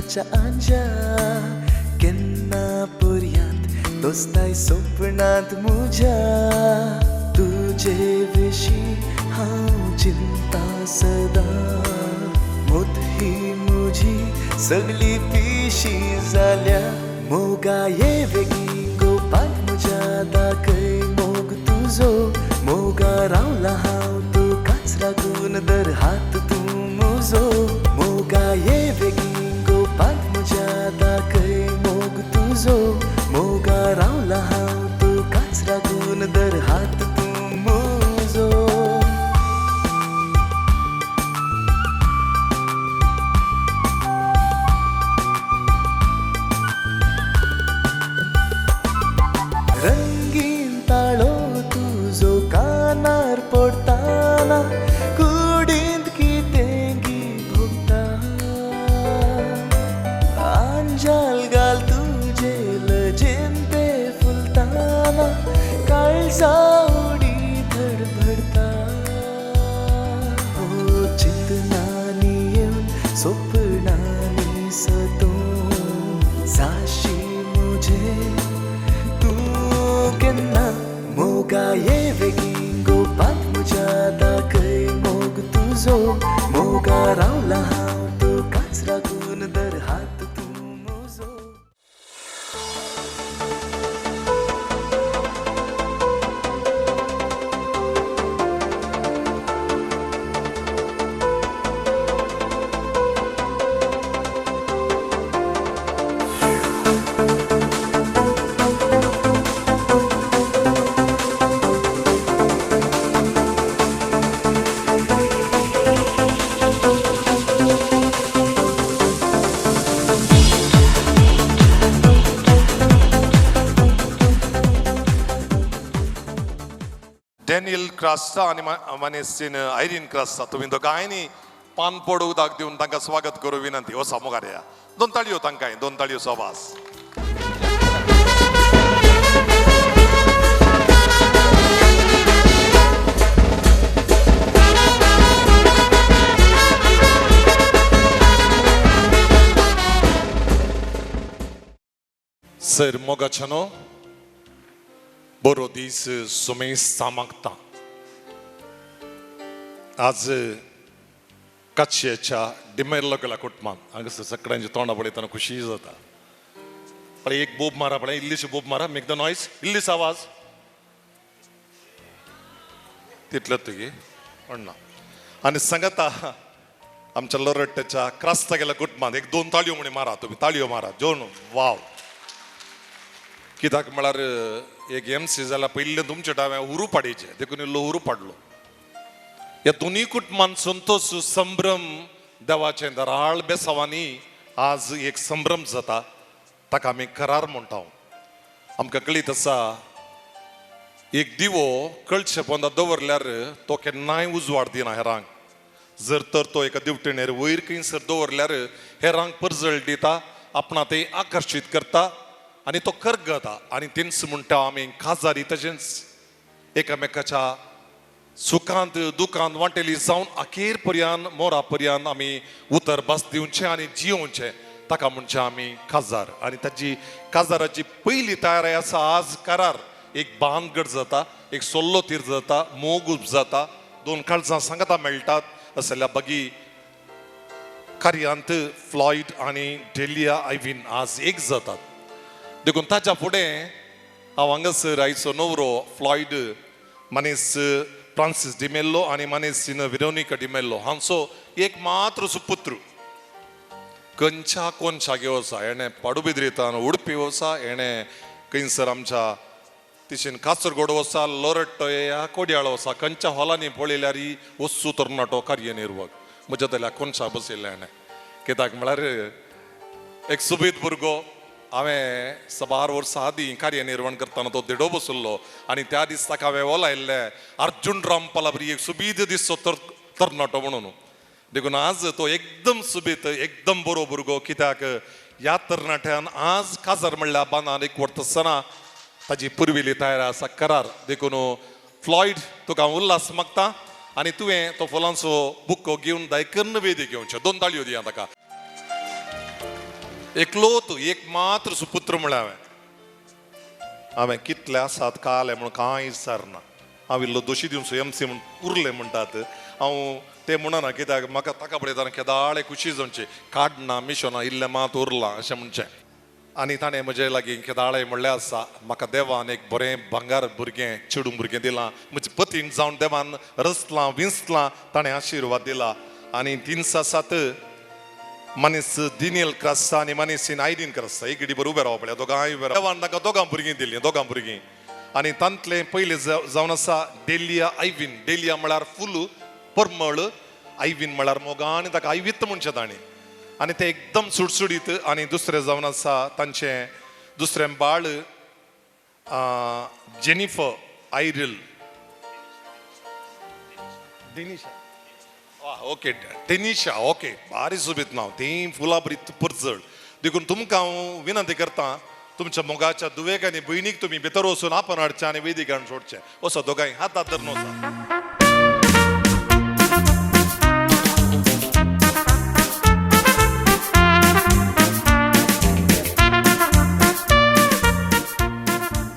सपनाच्या आंजा केन्ना पर्यांत दोस्ताय सपनांत मुज्या तुजे विशीं हांव चिंता सदां मोत ही मुजी सगळी पिशी जाल्या मोगा ये बेगी गोपांत मुज्या दाखय मोग तुजो मोगा रावला हांव तुकाच रागून दर हात तूं मुजो मोगा ये बेगी गोपांत मुज्या दाखय मोग तुजो मोगा रावला हांव तुकाच रागून दर हात तूं मुजो. रंगीन ताळो तुजो कानार पडताना कुडींत कितें गी भोगता आंजाल घाल तुजे लजेन ते फुलताना काळजा उडी धडधडता हो चिंतनानी येवन सपनांनी सतोवन जाशी मुझे तूं केन्ना मोगा ये बेगी गोपांत मुज्या दाखय मोग तुजो मोगा रावला हांव तुकाच रागून दर हात तूं मुजो. डॅनियल क्रास्ता आनी मानेस्तीन आयरीन क्रास्ता तुमी दोगांयनी पान पड उदक दिवन तांकां स्वागत करूं विनंती. वसा मुखार या, दोन ताळयो तांकां, दोन ताळयो शाबास. सर मोगाच्यानो बरो दीस सुमेस मागता. आज काचयेच्या डिमेल्लो गेला कुटुंबान हांगासर सगळ्यांच्या तोंडा पळयतना खुशी जाता. पळय एक बोब मारा, पळय इल्लीशी बोब मारा, मेक the noise, इल्लीस आवाज तितलें तुगे ना. आनी सांगता आमच्या लोरट्याच्या क्रास्ता गेल्या कुटुंबान एक दोन ताळयो म्हणी मारा, तुमी ताळयो मारा जोन वाव. कित्याक म्हळ्यार एक एम सी जाल्यार पयलीं तुमच्या डाव्या उरू पाडीचे देखून इल्लो उरू पाडलो. ह्या दोनूय कुटुंबान संतोष संभ्रम देवाचें दराळ बेसांवांनी आज एक संभ्रम जाता, ताका आमी करार म्हणटा. आमकां कळीत आसा एक दिवो कळचे पोंदा दवरल्यार तो केन्नाय उजवाड दिना हेरांक. जर तर तो एका दिवटेणेर वयर खंयसर दवरल्यार हेरांक परजळ दिता, आपणा ते आकर्शीत करता आनी तो करगता. आनी तेंच म्हणटा आमी काजारी तशेंच एकामेकाच्या सुखांत दुखांत वांटेली जावन अखेर पर्यान मोरा पर्यान आमी उतर भास दिवचें आनी जियोवचें, ताका म्हणचें आमी काजार. आनी ताची काजाराची पयली तयारी आसा आज करार. एक बांदगड जाता, एक सोल्लो तीर जाता, मोग जाता, दोन काळजां सांगता मेळटात. असल्या बगी कार्यांत फ्लॉयड आनी डेलिया आयवीन आज एक जातात. देखून ताच्या फुडें हांव हांगासर आयचो नवरो फ्लॉयड मनीस फ्रांसीस डिमेल्लो आनी मनीस विरोनिका डिमेल्लो हांचो एक मात्र सुपुत्र कंच्या कोनशा घेवसा हेणें पाडुबिद्रीतान उडपी वसा, हेणें खंयसर आमच्या तिशेन कासरगोड वसा, लोरट्टो या कोडयाळ वसा, खंयच्या हॉलांनी पळयल्यार वस्तू तरणाटो कार्यनिर्वक म्हज्या जाल्यार कोनशा बसयल्लें हेणें. कित्याक म्हळ्यार एक सुबीत भुरगो हांवें साबार वर्सां आदीं कार्यनिर्वण करतना तो देडो बसल्लो आनी त्या दीस ताका हांवें ओलायल्लें अर्जुन रामपाला बरी एक सुबीत दिसचो तरणाटो म्हणून. देखून आज तो एकदम सुबीत एकदम बरो भुरगो. कित्याक ह्या तरणाट्यान आज काजार म्हणल्यार बांदान एक वर्त आसतना ताजी पुर्विल्ली तयारी आसा करार. देखून फ्लॉयड तुका हांव उल्हास मागता आनी तुवें तो फुलांचो बुको घेवन दायकन्न वेदी घेवचें. दोन ताळयो दिया ताका. एकलोत एक मात्र सुपुत्र म्हळ्यार हांवें हांवें कितले आसात काले म्हणून कांय विचारना. हांव इल्लो दोशी दिवन एम सी म्हूण उरलें म्हणटात. हांव ते म्हणना कित्याक म्हाका ताका पळयतना केदाळे खुशी जावची, काडना मिशोना इल्लें मात उरलां अशें म्हणचें. आनी ताणें म्हजे लागीं केदाळे म्हणलें आसा, म्हाका देवान एक बरें भांगर भुरगें चेडूं भुरगें दिलां, म्हजे पतीन जावन देवान रचलां विंचलां, ताणें आशिर्वाद दिला. आनी तिनस आसात मनीस दिनियल क्रास्ता आनी मनीस आयदीन क्रास्ता, एक बरोबर उबे रावप पळय दोगांय उबे राव. देवान तांकां दोगां भुरगीं दिलीं, दोगां भुरगीं. आनी तांतलें पयलें जावन आसा डेलिया आयवीन. डेलिया म्हळ्यार फूल परमळ, आयवीन म्हळ्यार मोगा, आनी ताका आयवीत म्हणचें ताणें. आनी ते एकदम सुडसुडीत. आनी दुसरें जावन आसा तांचें दुसरें बाळ जेनिफर आयरिल दिनिशा, ओके टेनिशा, ओके भारी सोबीत नांव, तीं फुलां बरी परजळ. देखून तुमकां हांव विनंती करता, तुमच्या मोगाच्या दुवेक आनी भयणीक तुमी भितर वचून आपण हाडचें आनी वेदिकान सोडचें. असो दोगांय हात हात धरून वचा.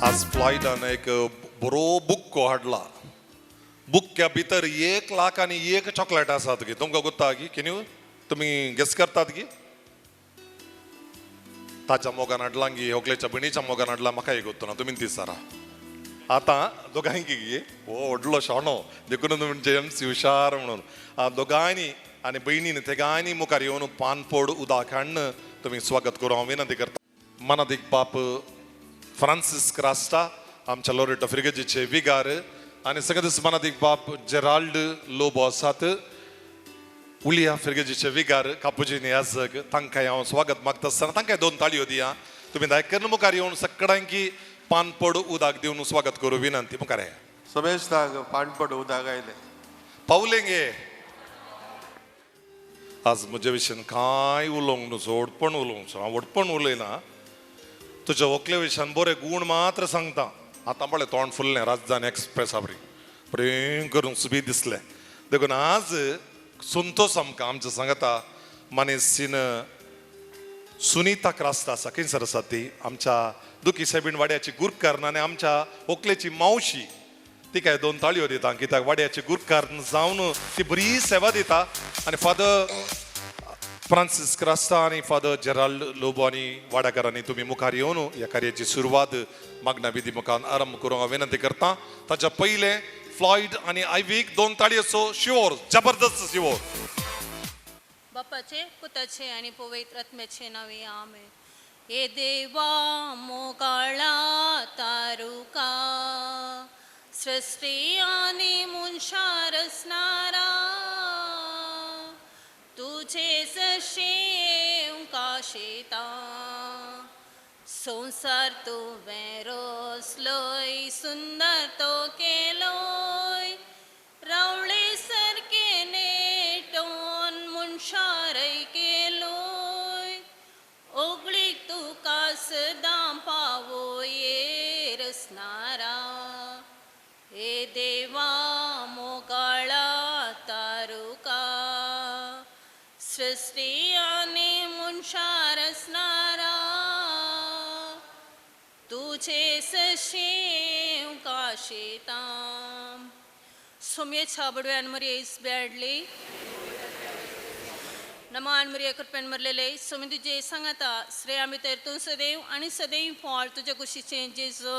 आज फ्लॉयडान एक बरो बुक्को हाडला. बुक्क्या भितर 1 लाख आनी 1 चॉकलेट आसात की तुमकां गोत्ता की कितें तुमी गेस करतात की ताच्या मोगान हाडलां की होकलेच्या भयणीच्या मोगान हाडला, म्हाका गोत्तो ना, तुमी ती सारा आतां दोगांय की हो व्हडलो शाणो देखून म्हणजे एम सी हुशार म्हणून दोगांयनी आनी भयणीन तेगांयनी मुखार येवन पानपोड उदक हाडून तुमी स्वागत करूं हांव विनंती करता. मनादीक बाप फ्रांसीस क्रास्टा आमच्या लोरेटो फिर्गजीचे विगार आनी सगळे मनादीक बाप जेराल्ड लोबो आसात उलिया फिर्गजीचे विगार कापुजीनी याजक, तांकां हांव स्वागत मागता आसतना तांकां 2 ताळयो दिया. तुमी दायकर्ण मुखार येवन सगळ्यांकी पानपड उदक दिवन स्वागत करूं विनंती. मुखार समेस्तांक पानपड उदक आयलें पावलें गे. आज म्हजे विशीं कांय उलोवंक न्हू, व्हडपण उलोवंक, हांव व्हडपण उलयना. तुज्या व्हंकले विशयान बरे गूण मात्र सांगता. आतां पळय तोंड फुल्लें राजधानी एक्सप्रेसा बरी बरें करूंक सुबी दिसलें. देखून आज संतोष आमकां आमच्या सांगता मनीसीन सुनीता क्रास्ता आसा, खंयसर आसा ती आमच्या दुखी सायबीण वाड्याची गुरकाਰਨ आनी आमच्या व्हंकलेची मावशी, तिका 2 ताळयो दिता कित्याक वाड्याची गुरकाਰਨ जावन ती बरी सेवा दिता. आनी फादर फ्रांसीस क्रास्ता आनी फादर जेराल्ड लोबो आनी वाडाकारांनी तुमी मुखार येवन ह्या कार्याची सुरवात मागणा विधी मुखार आरंभ करूंक हांव विनंती करता. ताच्या पयलें फ्लॉयड आनी आयवीक 2 ताळयेचो शिवोर, जबरदस्त शिवोर. बापाचे पुताचे आनी पवित्र आत्म्याचे नावे आमेन. हे देवा मोगाळा तारुका, सृष्टी आनी मनशां रचणारा, तुझे सशें काशेता, संवसार तुवें रचलोय, सुंदर तो केलोय, रावळे सारके नेटोन मनशारय केलोय, ओगळीक तुका सदां पावोये रचणारा. हे देवा मोगाळा तारुका, सृष्टी आनी मनशां रचणारा, तुझे सशें काशेता. सोम्येच्या बडव्यान मरियेस बेडली नमान मरिया कृपेन मरलेले सोमी तुझे सांगता, श्रेय आमी तर तूं सदैव आनी सदैव फळ तुज्या कुशीचें जेजू.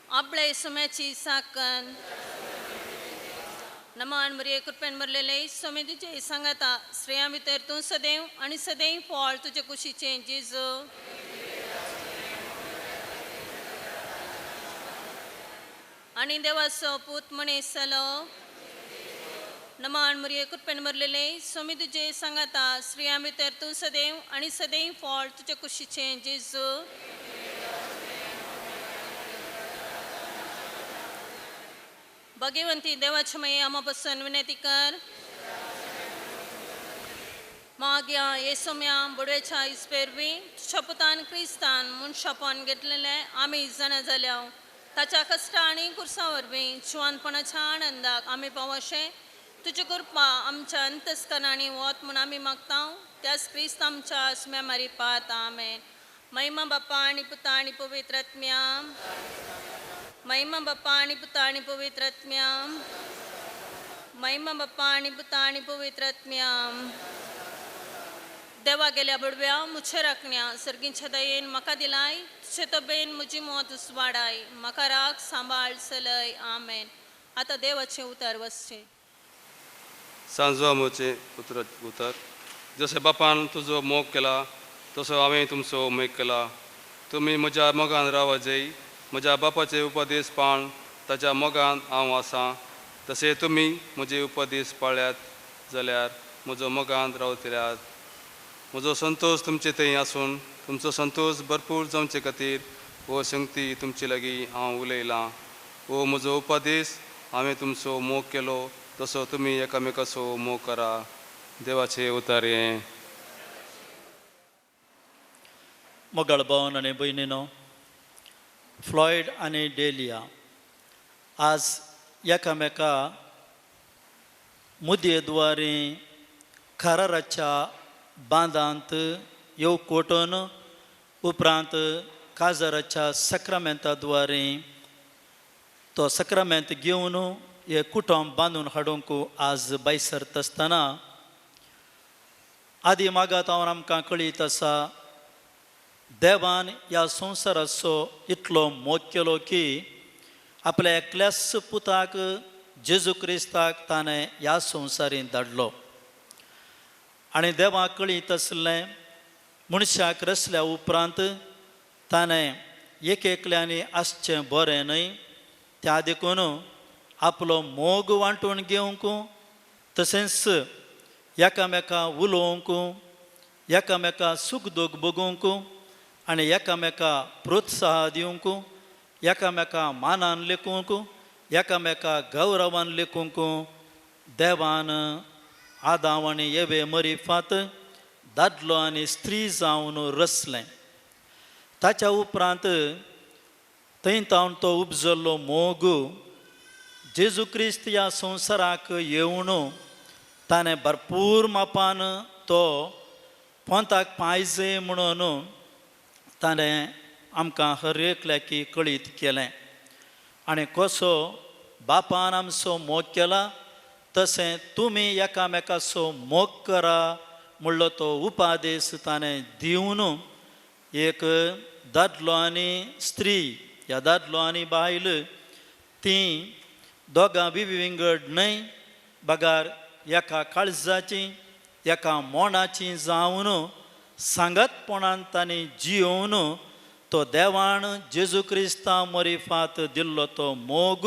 आपले सोम्याची साकन नमान मरिया कृपेन मरलेले सोमी तुझे सांगता, श्रेय आमी तर तूं सदैव आनी सदैव फळ तुज्या कुशीचें जेजू. आनी देवाचो पूत मनीस जालो. नमान मरिये कृपेन भरलेले सोमी तुझे सांगाता, स्त्रियां भितर तूं सदैव आनी सदैव फळ तुज्या कुशीचें जेजू. भगवंती देवाच्या माये आमा पसून विनंती कर. माग्या येसोम्या बुडवेच्या इस्पेरवी तुज्या पुतान क्रिस्तान मनशापण घेतलेलें आमी जाणा जाल्या ताच्या कश्टा आनी कुर्सा वरवीं जिवानपणाच्या आनंदाक आमी पावशें तुजी कृपा आमच्या अंतस्करणांनी वत म्हूण आमी मागता. त्याच क्रिस्त आमच्या आसम्या मारिपात. आमेन. महिमा बाप्पा आनी पुता आनी पवित्र आत्म्या. महिमा बाप्पा आनी पुता आनी पवित्र आत्म्या. महिमा बाप्पा आनी पुता आनी पवित्र आत्म्या. देवा गेल्या बडव्या मुछे राखण्या सर्गींच्या दयेन म्हाका दिलाय तुजे तबेन म्हजी मौत वाडाय म्हाका राग सांबाळ चलय. आमेन. आतां देवाचें उतर वसचें. सांजवा मोचे उतर उतर. जशें बापान तुजो मोग केला तसो हांवें तुमचो मोग केला. तुमी म्हज्या मोगान रावा जय. म्हज्या बापाचे उपदेश पाळन ताच्या मोगान हांव आसां तशें तुमी म्हजे उपदेश पाळ्ळ्यात जाल्यार म्हजो मोगान रावतल्यात. म्हजो संतोश तुमचे थंय आसून तुमचो संतोश भरपूर जावचे खातीर हो शक्ती तुमचे लागीं हांव उलयलां. हो म्हजो उपदेश हांवें तुमचो मोग केलो तसो तुमी एकामेकाचो मोग करा. देवाचे उतर हें. मोगाळ भावन आनी भयणीनो, फ्लॉयड आनी डेलिया आज एकामेका मुदयेद्वारे कराराच्या बांदांत येवकोटून उपरांत काजाराच्या सक्रामेंताद्वारे तो सक्रामेंत घेवन हे कुटुंब बांदून हाडूंक आज भायसरता आसतना आदी मागात हांव आमकां कळीत आसा देवान ह्या संवसाराचो इतलो मोग केलो की आपल्या एकल्याच पुताक जेजू क्रिस्ताक ताणें ह्या संवसारींत धाडलो. आनी देवाक कळीत आसलें मनशाक रसल्या उपरांत ताणें एक एकल्यांनी आसचें बरें न्हय त्या देखून आपलो मोग वांटून घेवंक तशेंच एकामेका उलोवंक एकामेका सूख दूख भोगूंक आनी एकामेका प्रोत्साह दिवंक एकामेका मानान लेखूंक एकामेका गौरवान लेखूंक देवान आदांव आनी येवे मरिफात दादलो आनी स्त्री जावन रचलें. ताच्या उपरांत थंय तावन तो उपजल्लो मोग जेजू क्रिस्त ह्या संवसाराक येवन ताणें भरपूर मापान तो पोंताक पांयजे म्हणून ताणें आमकां हर एकल्याकी कळीत केलें. आनी कसो बापान आमचो मोग केला तशें तुमी एकामेकाचो मोग करा म्हणलो तो उपादेश ताणें दिवन एक दादलो आनी स्त्री ह्या दादलो आनी बायल तीं दोगां विंगड न्हय बगार एका काळजाची एका मोणाची जावन सांगतपणान तांणी जियोवन तो देवान जेजू क्रिस्ता मरिफात दिल्लो तो मोग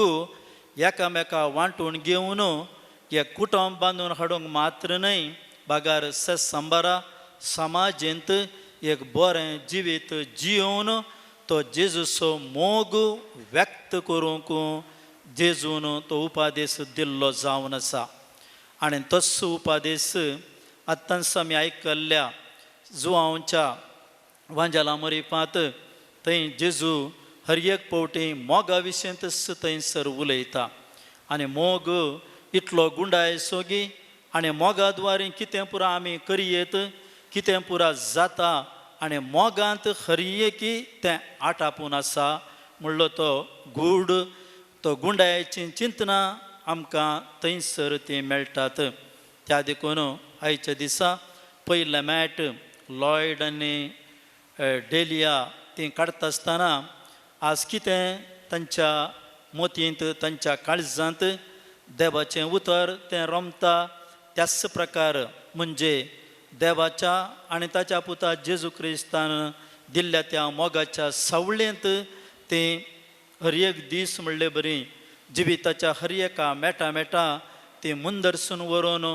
एकामेका वांटून घेवन हे कुटुंब बांदून हाडूंक मात्र न्हय बगार संबारा समाजेंत एक बरें जिवीत जियोवन तो जेजूचो मोग व्यक्त करूंक जेजून तो उपादेश दिल्लो जावन आसा. आनी तस्सो उपादेश आत्तांच आमी आयकल्ल्या जुवांवच्या वांजाला मरिफात थंय जेजू हर एक फावटी मोगा विशयंतच थंयसर उलयता. आनी मोग इतलो गुंडायसो की आनी मोगा द्वारे कितें पुरा आमी करयेत कितें पुरा जाता आनी मोगांत हरयेकी तें आटापून आसा म्हणलो तो गूढ तो गुंडायेचीं चिंतनां आमकां थंयसर तीं मेळटात. त्या देखून आयच्या दिसा पयलें मॅट लॉयड आनी डेलिया तीं काडटा आसतना आज कितें तांच्या मोतींत तांच्या काळजांत देवाचें उतर तें रोमता त्याच प्रकार म्हणजे देवाच्या आनी ताच्या पुता जेजू क्रिस्तान दिल्ल्या त्या मोगाच्या सावळेंत तीं हर एक दीस म्हणले बरी जिविताच्या हर एका मेटा मेटा ती मुंदरसून व्हरून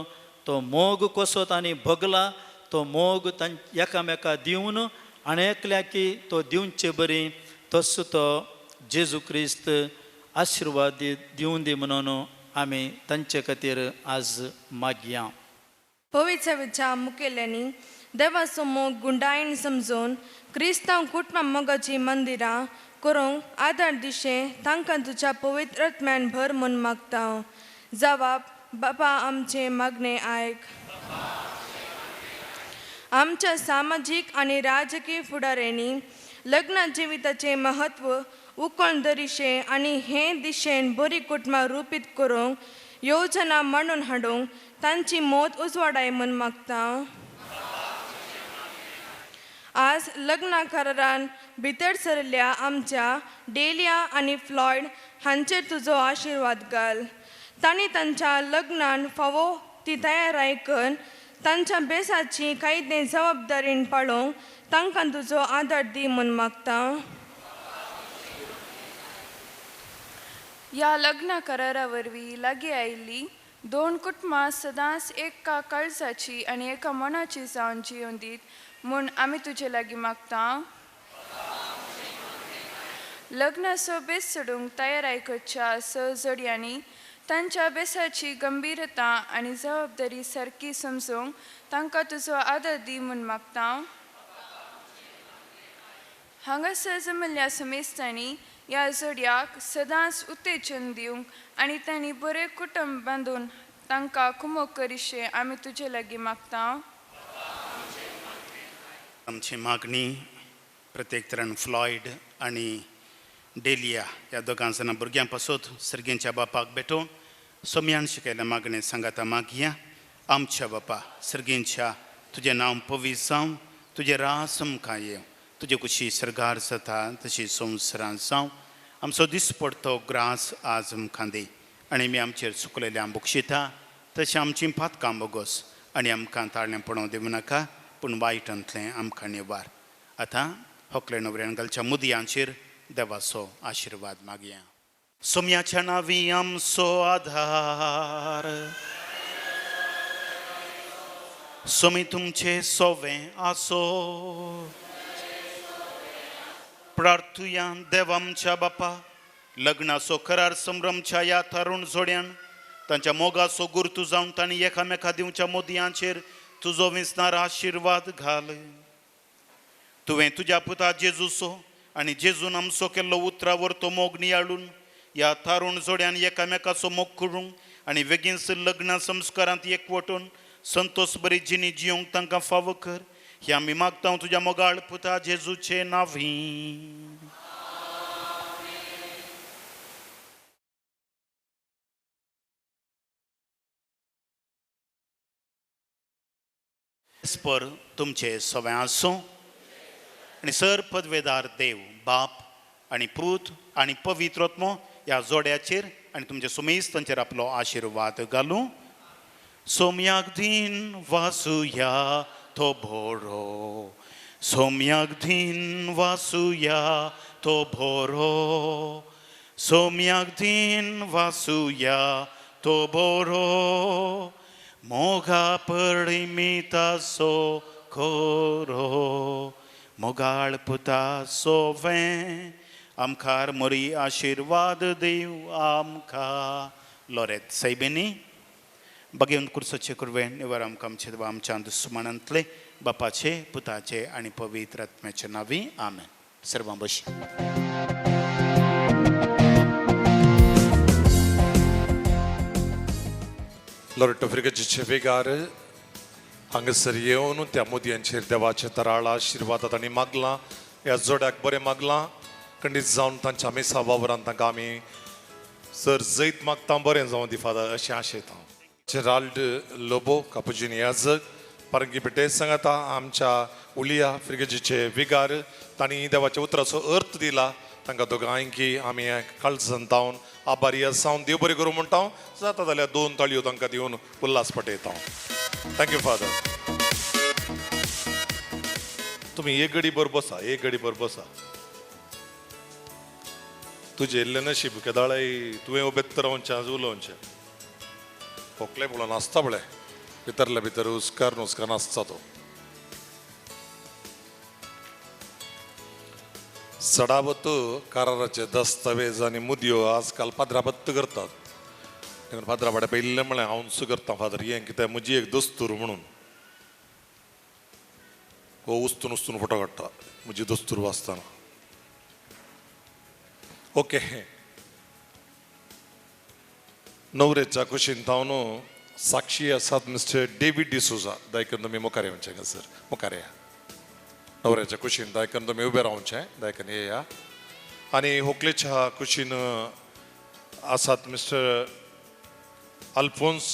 तो मोग कसो तांणी भोगला तो मोग तां एकामेका दिवन आनी एकल्याकी तो दिवचे बरी तसो तो जेजू क्रिस्त आशिर्वाद दिवन दी म्हणून आमी तांचे खातीर आज मागया. पवित्र मुखेल्यांनी देवाचो मोग गुंडायन समजून क्रिस्तांव कुटुंबा मोगाचीं मंदिरां करूंक आदार दिशें तांकां तुज्या पवित्र आत्म्यान भर म्हूण मागता. जवाब बापा आमचें मागणें आयक. आमच्या सामाजीक आनी राजकीय फुडाऱ्यांनी लग्न जिविताचें म्हत्व उकळून धरिशें आनी हे दिशेन बरी कुटुंबां रुपीत करूंक योजना मांडून हाडूंक तांची मत उजवाडाय म्हूण मागता. आज लग्न करारान भितर सरल्या आमच्या डेलिया आनी फ्लॉयड हांचेर तुजो आशिर्वाद घाल. तांणी तांच्या लग्नान फावो ती तयाराय करून तांच्या बेसाची कायदे जबाबदारीन पाळोवंक तांकां तुजो आदार दी म्हूण मागता. ह्या लग्न करारा वरवीं लागीं आयिल्ली दोन कुटुंबां सदांच एका काळजाची आनी एका मनाची जावन जियोन दीत म्हूण आमी तुजे लागीं मागता. लग्नाचो बेस सोडूंक तयाराय करच्या स जोडयांनी तांच्या बेसाची गंभीरता आनी जबाबदारी सारकी समजूंक तांकां तुजो आदर दी म्हूण मागता. हांगासर जमिल्ल्या समेस्तांनी ह्या जोडयाक सदांच उत्तेजन दिवंक आनी तांणी बरें कुटुंब बांदून तांकां कुमोक करिशें आमी तुजे लागीं मागता. आमची मागणी प्रत्येक तरेन फ्लॉयड आनी डेलिया ह्या दोगां जाणां भुरग्यां पासत सर्गींच्या बापाक भेटोवन सोम्यान शिकयल्या मागणें सांगाता मागया. आमच्या बापा सर्गींच्या, तुजें नांव पवित्र जावं, तुजें रास आमकां येवं, तुजे कुशी सर्गार जाता तशी संवसारांत जावं. आमचो दिसपडतो ग्रास आज आमकां दी आनी आमी आमचेर चुकलेल्या बक्षिता तशें आमचीं पातकां बोगोस आनी आमकां ताळणेपणां दिवं नाका पूण वायटांतलें आमकां निवार. आतां होकले नवऱ्यान घालच्या मुदयांचेर देवाचो आशिर्वाद मागया. सोम्याच्या नांवी आमचो आधार, सोमी तुमचे सोवे आसो. प्रार्थुया देव आमच्या बापा, लग्नाचो करार संभ्रमच्या ह्या तरुण जोड्यान तांच्या मोगाचो गुर्तू जावन तांणी एकामेका दिवच्या मोदयांचेर तुजो विसणार आशिर्वाद घाल. तुवें तुज्या पुता जेजूचो आनी जेजून आमचो केल्लो उतरावर तो मोग नियाळून ह्या तरुण जोड्यान एकामेकाचो मोग करूंक आनी बेगीनच लग्न संस्कारांत एकवटून संतोष बरी जिणी जियोंक तांकां फावो कर. हे आमी मागता तुज्या मोगाळ पुता जेजूचे नांवी. पर तुमचे सगळें आसूं आनी सर पदवेदार देव बाप आनी पूत आनी पवित्र आत्मो ह्या जोड्याचेर आनी तुमचे सुमेस्तांचेर आपलो आशिर्वाद घालूं. सोम्याक दीन वासुया तो भोरो, सोम्याक दीन वासुया तो भोरो, सोम्याक दीन वासुया तो भोरो, मोगा परिमितासो खोरो, मोगाळ पुता सोवें आमखार मोरी आशिर्वाद देव आमकां. लोरेत सायबिनी बगेवन कुर्सोचे कुरवें निवर आमकां आमचे देवा आमच्या दुस्मानांतले बापाचे पुताचे आनी पवित्र आत्म्याचे नांवी आमेन. सर्वां बशी. लोरेटो फ्रिगेचे बेगार हांगासर येवन त्या मोदयांचेर देवाचे तराळ आशिर्वाद तांणी मागलां, ह्या जोड्याक बरें मागलां. खंडीत जावन तांच्या मिसा वावरान तांकां आमी सर जैत मागता, बरें जावं दी फादर अशें आशेता. जेराल्ड लोबो कापुजीन याजक पारंगी पेटे सांगाता आमच्या उलिया फ्रिगेजीचे विगार तांणी देवाच्या उतराचो अर्थ दिला. तांकां दोगांयकी आमी काळजान तावन आभारी आसा. देव बरें करूं म्हणटा, जाता जाल्यार दोन ताळयो तांकां दिवन उल्हास पटयता. Thank you father. तुमी एक गडी बर बसा, एक गडी बर बसा. तुजें इल्लें नशीब केदाळाय तुवें उबेत रावचें आज उलोवचें. खोकले पळोवन आसता पळय भितरल्या भितर हुस्कार नुस्कार आसता तो. चडावत कराराचे दस्तावेज आनी मुदयो आजकाल पाद्राबत्त करतात. देखून फादरा फाड्या पयलें म्हळें हांवूच करता फादर, हें कितें म्हजी एक दस्तूर म्हणून. हो उस्तून उस्तून फोटो काडटा म्हजी दस्तूर वाचतना. ओके, नवरेच्या कुशीन थावन साक्षी आसात मिस्टर डेवीड डिसोजा. दायकन तुमी मुखार येवचें सर, मुखार या. नवऱ्याच्या कुशीन दायकन तुमी उबे रावचें, दायकन येया. आनी होकलेच्या कुशीन आसात मिस्टर अल्फोन्स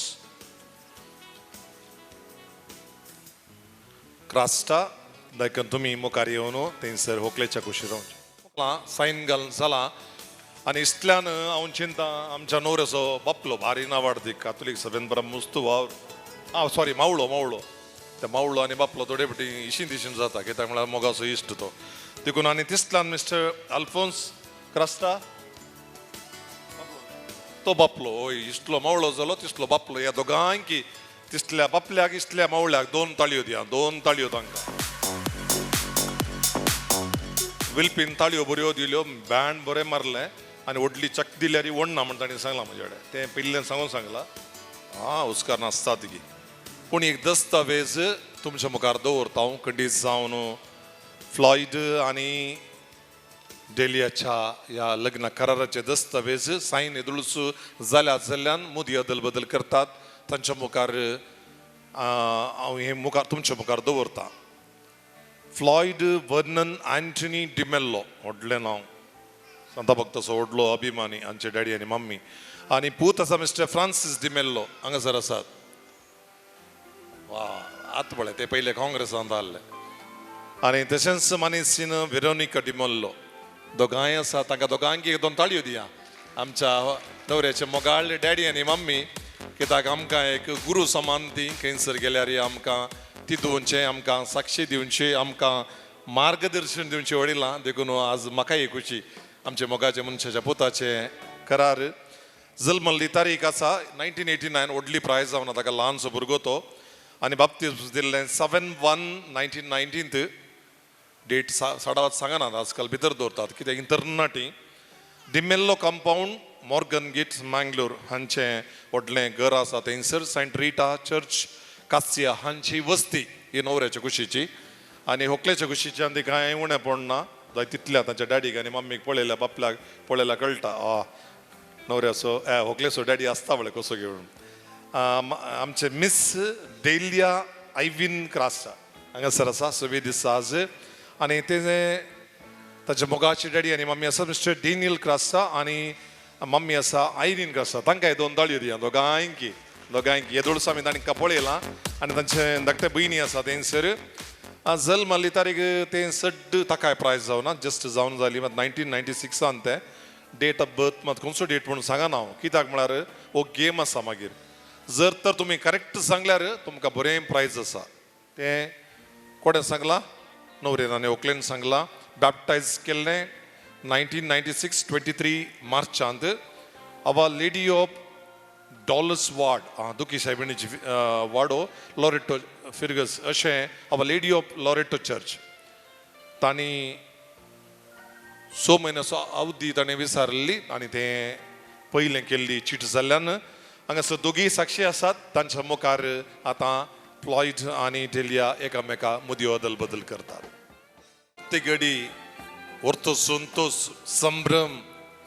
क्रास्टा. दायकन तुमी मुखार येवन थंयसर होकलेच्या कुशीन रावचें. सायन घालून जाला आनी इतल्यान हांव चिंता आमच्या नवऱ्याचो बापलो भारी नावाडदी कातोलीक सभेन बरो मुस्तू वावर, आं सॉरी मावळो, मावळो ते मावळो आनी बापलो थोडे फावटी इशीन तिशीन जाता कित्याक म्हळ्यार मोगाचो इश्ट तो देखून. आनी तिसल्यान मिस्टर अल्फोन्स क्रास्टा तो बापलो, हय इश्टलो मावळो जालो तिसलो बापलो. ह्या दोगांकी तिसल्या बापल्याक इश्टल्या मावळ्याक दोन ताळयो दिया, दोन ताळयो तांकां. विल्पीन ताळयो बऱ्यो दिल्यो, बँड बरें मारलें आनी व्हडली चक दिल्यार ओडना म्हण तांणी सांगलां म्हजे कडेन, तें पयल्यान सांगून सांगलां. आं हुस्कार नासता ती. पूण एक दस्तावेज तुमच्या मुखार दवरता हांव, खंडीत जावन फ्लॉयड आनी डेलियाच्या ह्या लग्न कराराचे दस्तावेज सायन येदुळूच जाल्या जाल्ल्यान मुदी अदल बदल करतात तांच्या मुखार हांव हे मुखार तुमच्या मुखार दवरता. फ्लॉयड वर्नन अँटनी डिमेल्लो व्हडलें नांव, सांता भक्ताचो व्हडलो अभिमानी आमचे डॅडी आनी मम्मी. आनी पूत आसा मिस्टर फ्रांसीस डिमेल्लो हांगासर आसात. वा आतां पळय ते पयले काँग्रेसांत आहले. आनी तशेंच मानेसीन वेरोनिका डिमेल्लो दोगांय आसा, तांकां दोगांक एक दोन ताळयो दिया. आमच्या नवऱ्याचे मोगाळ डॅडी आनी मम्मी, कित्याक आमकां एक गुरू समान ती खंयसर गेल्यार आमकां ती दिवचें, आमकां साक्षी दिवची, आमकां मार्गदर्शन दिवचें वडिलां. देखून आज म्हाका एक खुशी आमच्या मोगाचे मनशाच्या पुताचे करार. जल्मल्ली तारीख आसा 1989, व्हडली प्राय जावन ताका ल्हानसो भुरगो तो. आनी बाप्तीज दिल्लें 7/1/1919. डेट साडावात सांगनात आजकाल भितर दवरतात कित्याक तरणाटी. D'Mello compound Morgan gate Mangalore हांचें व्हडलें घर आसा थंयसर. सेंट रिटा चर्च कासिया हांची वस्ती ही नवऱ्याच्या कुशीची. आनी होकलेच्या कुशीच्यान ती कांय उणें पडना जाय तितल्या तांच्या डॅडीक आनी मम्मीक पळयल्या बापल्याक पळयल्या कळटा आ नवऱ्याचो होकलेचो डॅडी आसता पळय कसो घेवन. आमचे मिस डेलिया आयवीन क्रास्टा हांगासर आसा सवी दिसा आज. आनी तेजें ताच्या मोगाची डॅडी आनी मम्मी आसा मिस्टर डेनियल क्रास्टा आनी मम्मी आसा आयरीन क्रास्टा. तांकां दोन ताळयो दिया दोगांयकी, दोगांयकी. येदोळसो आमी तांकां पळयलां. आनी तांचे धाकटे भयणी आसा थंयसर. जल्मल्ली तारीख तें सड्ड ताकाय प्रायज जावना, जस्ट जावन जाली मात 1996 तें. डेट ऑफ बर्थ मात खंयचो डेट म्हणून सांगना हांव, कित्याक म्हळ्यार हो गेम आसा. मागीर जर तर तुमी करेक्ट सांगल्यार तुमकां बरें प्रायज आसा. तें कोणें सांगलां? नवरेन आनी व्हंकलेन सांगलां. बॅप्टायज केल्लें 1996 23 मार्चांत. Our lady of Dolours ward, आं दुखी सायबिणीची वाडो लॉरेटो फिर्गस अशें our lady of Loreto church. तांणी 6 म्हयन्याचो अवधी ताणें विसारली आनी तें पयलें केल्ली चीट जाल्ल्यान हांगासर दोगीय साक्षी आसात. तांच्या मुखार आतां फ्लॉयड आनी डेलिया एकामेका मुदयो अदल बदल करतात. ते गडी व्हरतो संतोस संभ्रम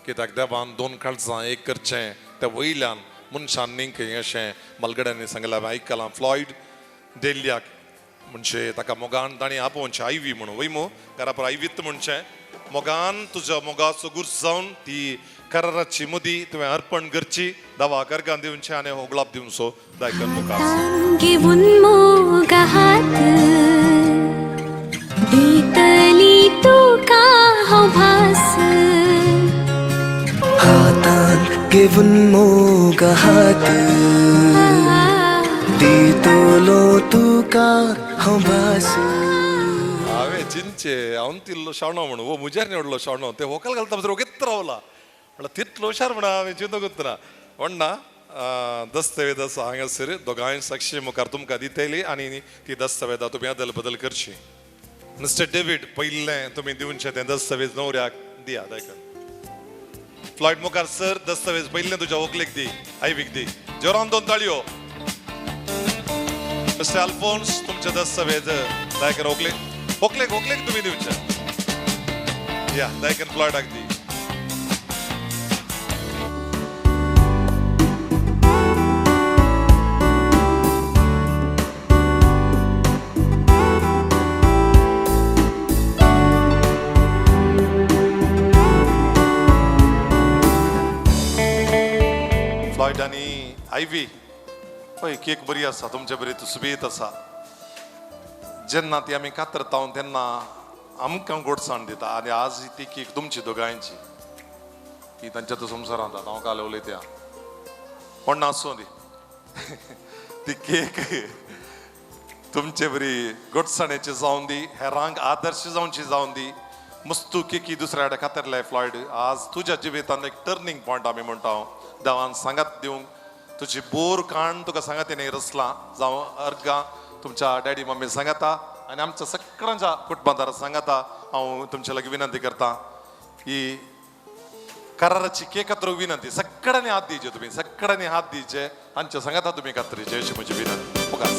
कित्याक देवान दोन काळजां एक करचें त्या वयल्यान मनशान न्ही खंय अशें मालगड्यांनी सांगलां हांवें आयकलां. फ्लॉयड डेलियाक म्हणजे ताका मोगान तांणी आपोवचें आयवी म्हणून वय मू घरा आयवीत म्हणचें मोगान तुज्या मोगाचो गुर्ज जावन ती कराराची मुदी तुवें अर्पण करची, दावा करगान दिवचें आनी होगळाप दिवचो दायकन मुखार. घेवन मोगा हात दितली तुका हांव भास, हातान घेवन मोगा हात दितलो तुका हांव भास. हांवें चिंचे हांव तिल्लो शाणो म्हणून हो म्हज्यार निवडलो शाणो ते व्हंकल घालता मात्र ओगेत रावला म्हणल्यार तितलो हुशार म्हणून हांवें चिंतूंकच ना. व्हडना दस्तावेज आसा हांगासर दोगांय साक्षी मुखार तुमकां दितली आनी ती दस्तावेजां तुमी अदल बदल करची. मिस्टर डेवीड पयलें तुमी दिवचें तें दस्तावेज नवऱ्याक दिया. दायकन फ्लॉयड मुखार सर दस्तावेज पयलें तुज्या व्हंकलेक दी, आयवीक दी. जोरान दोन ताळयो. मिस्टर अल्फोन्स तुमचे दस्तावेज दायकन व्हंकलेक, व्हंकलेक, व्हंकलेक तुमी दिवचें. या दायकन फ्लॉयडाक दी. आयवी हय केक बरी आसा तुमचे बरी सुबेत आसा. जेन्ना ती आमी कातरता तेन्ना आमकां गोडसाण दिता आनी आज ती केक तुमची दोगांयची ती तांच्या तो संवसारांत हांव काल उलयता पण आसूं दी ती केक तुमचे बरी गोडसाणेची जावन दी, हेरांक आदर्श जावची जावन दी. मस्तू केकी दुसऱ्या कडेन कातरले फ्लॉयड, आज तुज्या जिवितांत एक टर्निंग पॉयंट आमी म्हणटा. देवान सांगात दिवंक तुजी बोर काण तुका सांगात तिणें रचलां जावं अर्गां तुमच्या डॅडी मम्मी सांगाता आनी आमच्या सगळ्यांच्या कुटुंबादार सांगाता. हांव तुमच्या लागीं विनंती करता ही कराराची केक कातरूंक विनंती, सगळ्यांनी हात दिवचे, तुमी सगळ्यांनी हात दिवचे, तांच्या सांगाता तुमी कातरीचे अशी म्हजी विनंती. मुखार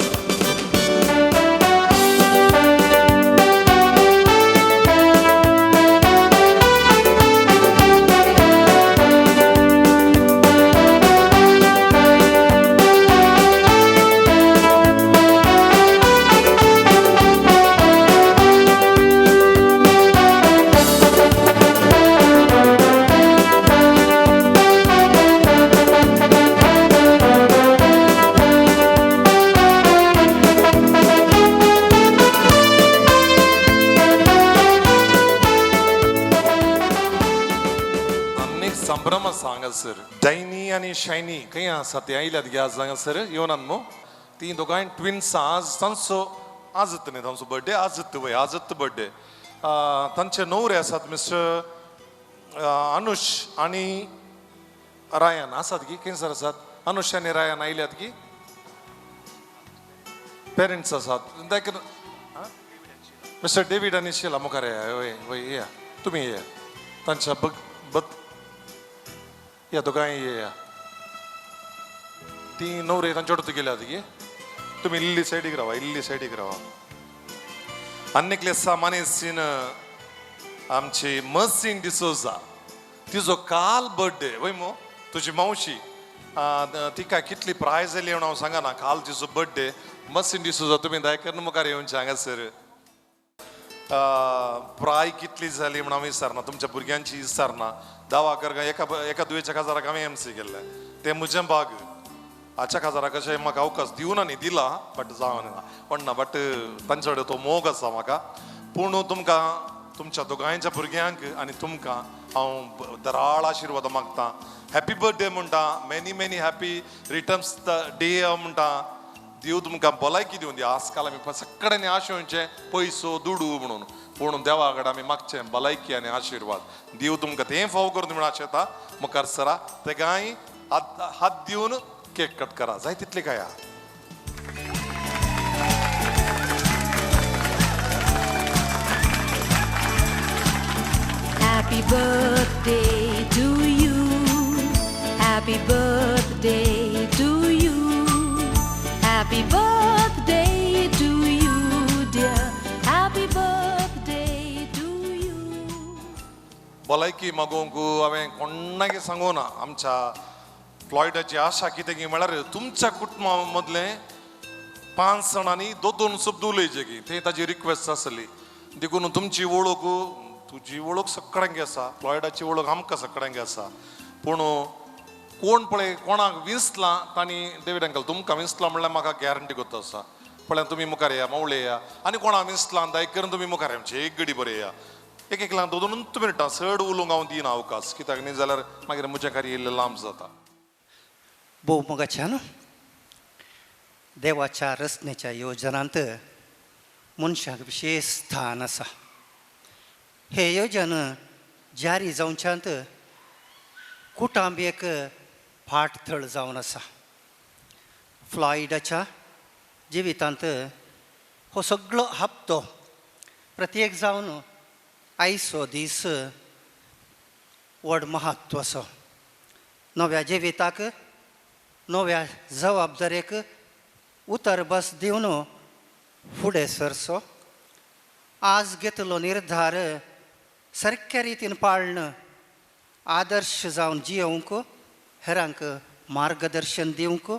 हांगासर डायनी आनी शायनी खंय आसा ती आयल्यात गे आज हांगासर येवनात मू. ती दोगांय ट्विन्स आज तांचो आजत न्ही तांचो बर्थडे आजत वय आजत बर्थडे. तांचे न्हवरे आसात मिस्टर अनुश आनी रायन आसात की खंयसर आसात? अनुश आनी रायन आयल्यात की पेरंट्स आसात मिस्टर डेवीड आनी शिला मुखार येया. वय वय येया तुमी येया तांच्या बत या दोगांय येया. ती न्हवरे तांच्या वटेन गेल्यात की तुमी इल्ली सायडीक रावा, इल्ली सायडीक रावा. आनी एकले सामान्यसीन आमची मसीन डिसोजा तिजो काल बर्थडे वय मो तुजी मावशी तिका कितली प्राय जाली म्हणून हांव सांगना. काल तिजो बर्थडे मसीन डिसोजा तुमी दयाकरून मुखार येवचे हांगासर. प्राय कितली जाली म्हणून हांव विचारना, तुमच्या भुरग्यांची विचारना. दावा कर एका एका दुयेच्या काजाराक हांवें एम सी केल्लें तें म्हजें भाग. हाच्या काजाराक अशें म्हाका अवकाश दिवना न्ही दिला बट जावन ना पण ना बट तांचे कडेन तो मोग आसा म्हाका. पूण तुमकां तुमच्या दोगांयच्या भुरग्यांक आनी तुमकां हांव दराळ आशिर्वाद मागता. हॅपी बर्थडे म्हणटा, many many happy returns the day म्हणटा. देव तुमकां भलायकी दिवन दी. आजकाल आमी सगळ्यांनी आशेवचें पयसो दुडू म्हणून, पूण देवा कडेन आमी मागचें भलायकी आनी आशिर्वाद. देव तुमकां तें फाव करून म्हणून आशेता. मुखार सरा तेगांय हात दिवन केक कट करा जाय तितले काय. Happy birthday to you. Happy birthday to you. Happy birthday to you, dear. Happy birthday to you. भलायकी मागूंक हांवें कोणाक सांगूना. आमच्या फ्लॉयडाची आशा कितें की म्हळ्यार तुमच्या कुटुंबा मदलें 5 जाणांनी 2-2 शब्द उलयचे की ते ताजी रिक्वेस्ट आसली. देखून तुमची वळख तुजी वळख सगळ्यांक आसा, फ्लॉयडाची वळख आमकां सगळ्यांक आसा. पूण कोण पळय कोणाक विंचलां तांणी डेवीड अंकल तुमकां विंचलां म्हणल्यार म्हाका गॅरंटी करता आसा. पळय तुमी मुखार येया मावळे येया आनी कोणाक विंचलां दया करून तुमी मुखार येवचे एक गडी बरें येया. एक एकल्यान 2-2 मिनटां चड उलोवंक हांव दिना अवकाश कित्याक न्ही जाल्यार मागीर म्हज्या कार्य इल्लें लांब जाता. भोव मोगाच्यान देवाच्या रचनेच्या योजनांत मनशाक विशेष स्थान आसा. हे योजन जारी जावच्यांत कुटुंब एक फाटथळ जावन आसा. फ्लॉयडाच्या जिवितांत हो सगळो हप्तो प्रत्येक जावन आयचो दीस व्हड महत्व आसा. नव्या जिविताक नव्या जबाबदारेक उतर बस दिवन फुडें सरचो. आज घेतलो निर्धार सारक्या रितीन पाळण आदर्श जावन जियोवंक हेरांक मार्गदर्शन दिवंक.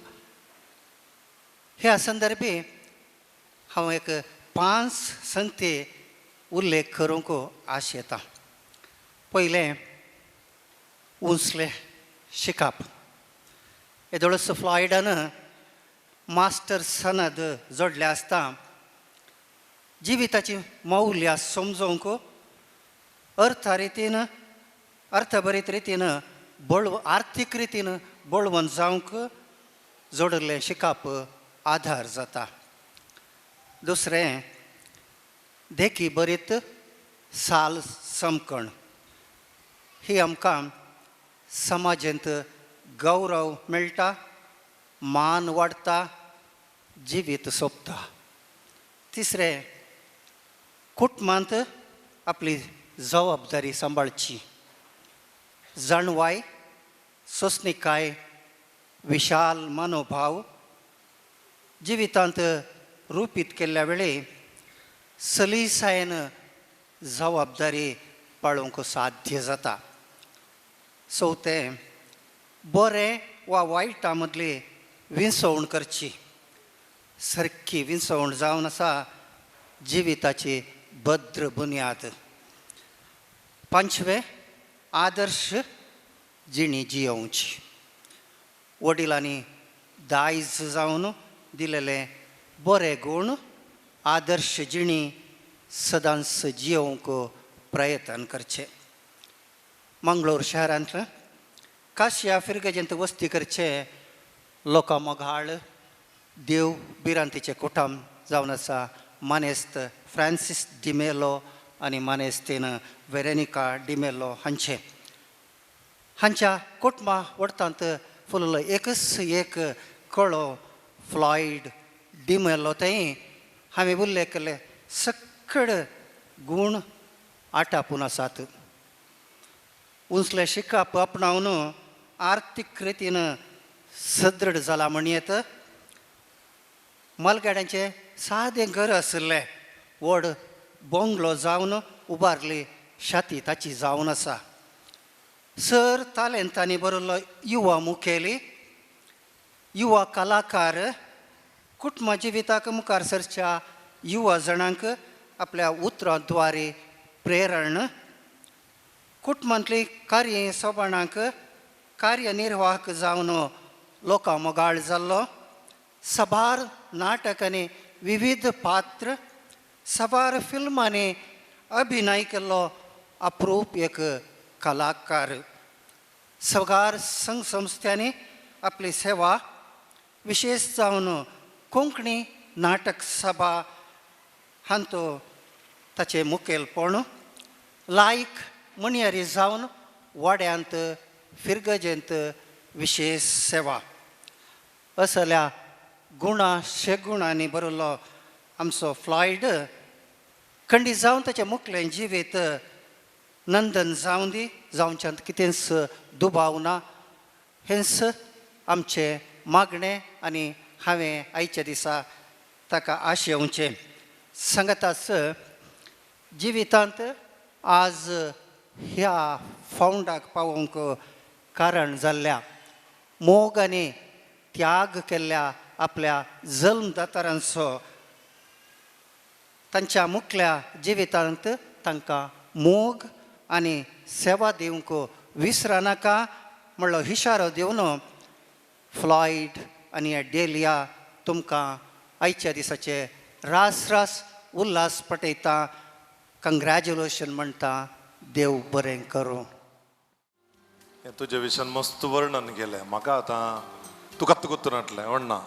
ह्या संदर्भी हांव एक 5 संगती उल्लेख करूंक आशेता. पयलें उंचलें शिकप. येदोळस फ्लॉयडान मास्टर सनद जोडले आसता जिविताची मौल्यां समजोवंक अर्थ रितीन अर्थभरीत रितीन बळव आर्थीक रितीन बळवंत जावंक जोडिल्लें शिकप आधार जाता. दुसरें देखी बरीत साल समकण ही आमकां समाजेंत गौरव मेळटा, मान वाडटा, जिवीत सोंपता. तिसरें कुटुंबांत आपली जबाबदारी सांबाळची, जाणवाय, सोंसणीकाय, विशाल मनोभाव जिवितांत रुपीत केल्ल्या वेळी सलीसायेन जबाबदारी पाळोवंक साध्य जाता. चवथें बरें वा वायटा मदली विंसवण करची, सारकी विंसवण जावन आसा जिविताची भद्र बुन्याद. पांचवें आदर्श जिणी जियोवची, वडिलांनी दायज जावन दिलेले बरे गूण आदर्श जिणी सदांच जियोवंक प्रयत्न करचे. मंगळूर शहरांत काशया फिरगजेंत वस्ती करचे लोकां मोगाळ देव भिरांतीचें कुटुंब जावन आसा मानेस्त फ्रांसीस डिमेलो आनी मानेस्तीन वेरेनिका डिमेलो हांचे. हांच्या कुटुंबा वडटांत फुललो एकच एक कळो फ्लॉयड डिमेलो थंय हांवें उल्लेख केल्ले सकड गूण आटापून आसात. उंचलें शिकप आपणावन आर्थीक रितीन सदृढ जाला म्हणयेत. मालगाड्यांचें सादें घर आशिल्लें व्हड बोंगलो जावन उबारली शाती ताची जावन आसा. सर तालेंतांनी बरयल्लो युवा मुखेली, युवा कलाकार, कुटुंबा जिविताक मुखार सरच्या युवा जाणांक आपल्या उतरां द्वारे प्रेरण, कुटुंबांतली कार्य सोबाणांक कार्यनिर्वाहक जावन लोकां मोगाळ जाल्लो, साबार नाटकांनी विविध पात्र, साबार फिल्मांनी अभिनय केल्लो अप्रूप एक कलाकार. सगार संघ संस्थ्यांनी आपली सेवा विशेष जावन कोंकणी नाटक सभा हांतो ताचें मुखेलपण, लायक म्हणयारी जावन वाड्यांत फिरगजेंत विशेष सेवा असल्या गुणा शेगुणांनी बरयल्लो आमचो फ्लॉयड खंडीत जावन ताचें मुखलें जिवीत नंदन जावन दी जावच्यांत कितेंच दुबाव ना. हेंच आमचें मागणें आनी हांवें आयच्या दिसा ताका आशेवचें. सांगाताच जिवितांत आज ह्या फावंडाक पावोवंक कारण जाल्ल्या मोग आनी त्याग केल्ल्या आपल्या जल्मदातारांचो तांच्या मुखल्या जिवितांत तांकां मोग आनी सेवा दिवंक विसरनाका म्हणलो इशारो दिवन फ्लॉयड आनी डेलिया तुमकां आयच्या दिसाचे रास रास उल्हास पटयता, कंग्रॅच्युलेशन म्हणटा. देव बरें करूं. हें तुज्या विशयान मस्त वर्णन केलें. म्हाका आतां तुका गोत्तू नाटलें वण्णा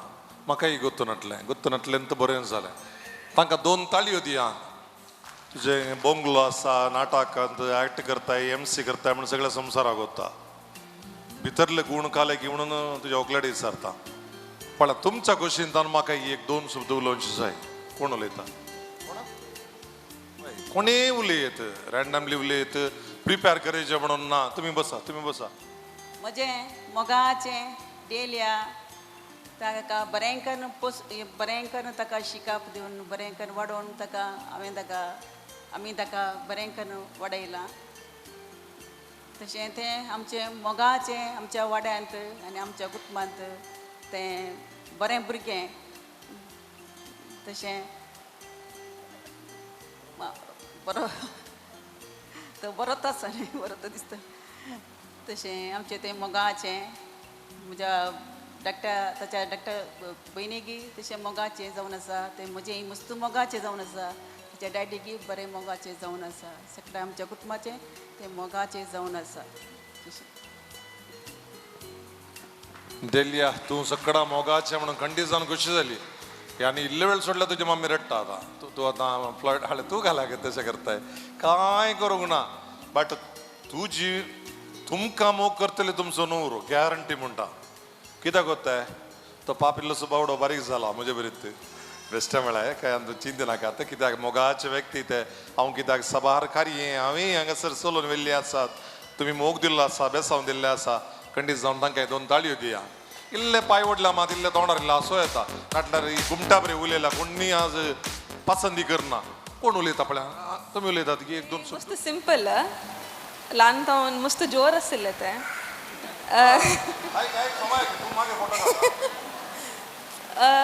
म्हाकाय गोत्तू नाटलें, गोत्तू नाटलें तर बरें जालें. तांकां दोन ताळयो दिया. तुजें बोंगलो आसा, नाटकांत एक्ट करताय, एमसी करताय म्हण सगळ्या संवसाराक वता. भितरले गूण काले की म्हणून तुज्या व्हंकलेडे विचारता. पण तुमच्या खोशीन म्हाका एक दोन शब्द उलोवचे जाय. कोण उलयता? कोणीय उलयत, रँडमली उलयत, प्रिपेर करायचें म्हणून ना. तुमी बसा, तुमी बसा. म्हजें मोगाचें डेलिया ताका बरें करून पोस, बरें करून ताका शिकप दिवन बरें करून वाडोवन ताका हांवें ताका आमी ताका बरें करून वाडयलां. तशें तें आमचें मोगाचें आमच्या वाड्यांत आनी आमच्या कुटुंबांत तें बरें भुरगें. तशें बरो तो बरोच आसा न्ही, बरो तो दिसता. तशें आमचें तें मोगाचें म्हज्या धाकट्या ताच्या धाकट्या भयणीकी तशें मोगाचें जावन आसा तें म्हजें मस्त मोगाचें जावन आसा ताच्या डॅडीकी बरें मोगाचें जावन आसा सगळ्या आमच्या कुटुंबाचें तें मोगाचें जावन आसा. तशें डेलिया तूं सगळा मोगाचें म्हणून खंडीत जावन खुशी जाली आनी इल्ले वेळ सोडल्यार तुजी मम्मी रडटा आतां. तूं तूं आतां फ्लॉयड हाडले तूं घाला तशें करताय कांय करूंक ना बट तुजी तुमकां मोग करतले तुमचो न्हवरो गॅरंटी म्हणटा. कित्याक कोत्ताय तो पाप इल्लोसो बावडो बारीक जाला म्हजे बरीत बेश्टें म्हळ्यार काय आमचो चिंत नाका आतां कित्याक मोगाचे व्यक्ती ते हांव कित्याक सबार कार्य हांवें हांगासर चलोवन व्हेल्ली आसात तुमी मोग दिल्लो आसा बेसांव दिल्लें आसा खंडीत जावन तांकां दोन ताळयो दिया. इल्ले पांय ओडल्या मात इल्ले तोंडार इल्लो हांसो येता नाटल्यार गुमटा बरे उलयला कोणी आज पसंती करना. कोण उलयता पळय तुमी उलयतात की एक दोन मस्त सिंपल ल्हान जावन मस्त जोर आशिल्लें तें.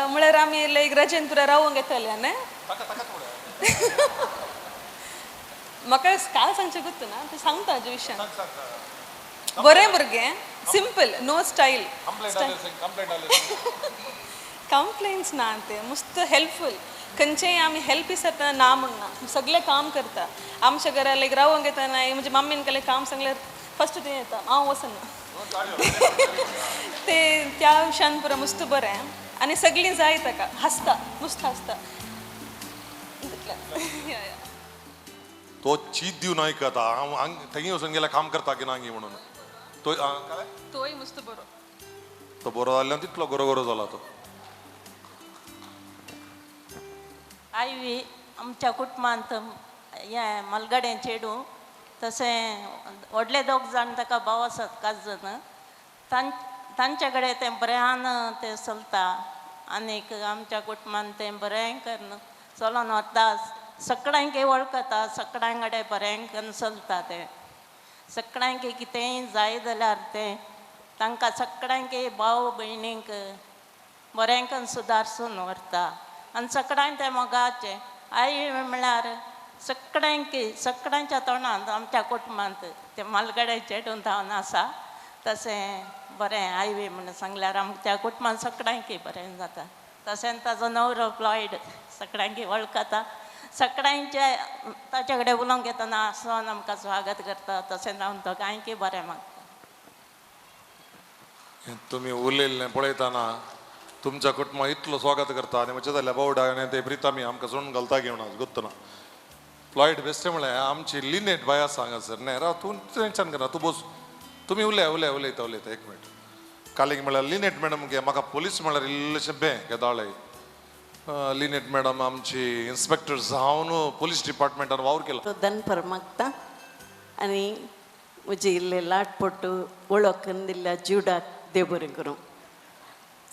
म्हळ्यार आमी लायक रजेन पुरा रावूंक येताले न्ही. म्हाका काल सांगचें गुत्त ना तें सांगता हाजे विशयान. बरें भुरगें सिंपल नो स्टायल कंप्लेंट्स ना ते मस्त हेल्पफूल खंयचेय आमी हेल्प विसरतना ना म्हणना सगळें काम करता. आमच्या घरा लायक रावंक येतना म्हजे मम्मीन कसलें काम सांगल्यार फस्ट तें येता हांव वचना ते त्या विशयान पुरो मस्त बरें आनी सगळीं जाय ताका हांसता मस्त हांसता. तो चीत दिवन आयकता हांव थंय वचून गेल्यार काम करता की ना म्हणून तो तोय मस्त बरो तो बरो जाल्ल्यान तितलो गोरो गोरो जाला तो. आयवी आमच्या कुटुंबांत हें मलगडें चेडूं तशें व्हडले दोग जाण ताका भाव आसात काजन तांचे कडेन तें बऱ्यान तें चलता आनीक आमच्या कुटुंबान तें बरें करून चलोन वता सगळ्यांक वळखता सगळ्यां कडेन बरें करून चलता तें सगळ्यांक कितेंय जाय जाल्यार तें तांकां सगळ्यांक भाव भयणींक बरें करून सुदारसून व्हरता आनी सगळ्यांक तें मोगाचें. आई म्हळ्यार सगळ्यांक सगळ्यांच्या तोंडांत आमच्या कुटुंबांत तें मालगडे चेडून जावन आसा तशें बरें आयवी म्हणून सांगल्यार आमच्या कुटुंबांत सगळ्यांक बरें जाता. तशेंच ताजो न्हवरो फ्लॉयड सगळ्यांक वळखता सगळ्यांचे ताचे कडेन उलोवंक येतना आसोन आमकां स्वागत करता तशेंच हांव दोगांयकय बरें मागता. तुमी उलयल्लें पळयतना तुमच्या कुटुंबा इतलो स्वागत करता आनी म्हजें जाल्यार बावडा आनी ते प्रितामी आमकां सोडून घालता घेवन आज गोत्त ना. फ्लॉयड बेश्टें म्हळ्यार आमची लिनेट बाय आसा हांगासर न्ही राव तूं टेंशन करना तूं बस तुमी उलय उलय उलयता उलयता एक मिनट. कालीक म्हळ्यार लिनेट मॅडम गे म्हाका पोलीस म्हळ्यार इल्लेशें बें केदाळय लिनेट मॅडम आमची इन्स्पेक्टर जावन पोलीस डिपार्टमेंटान वावर केला. दनपार मागता आनी म्हजी इल्ले लाटपट्टू वळखून दिल्ल्या ज्युडाक देव बरें करूं.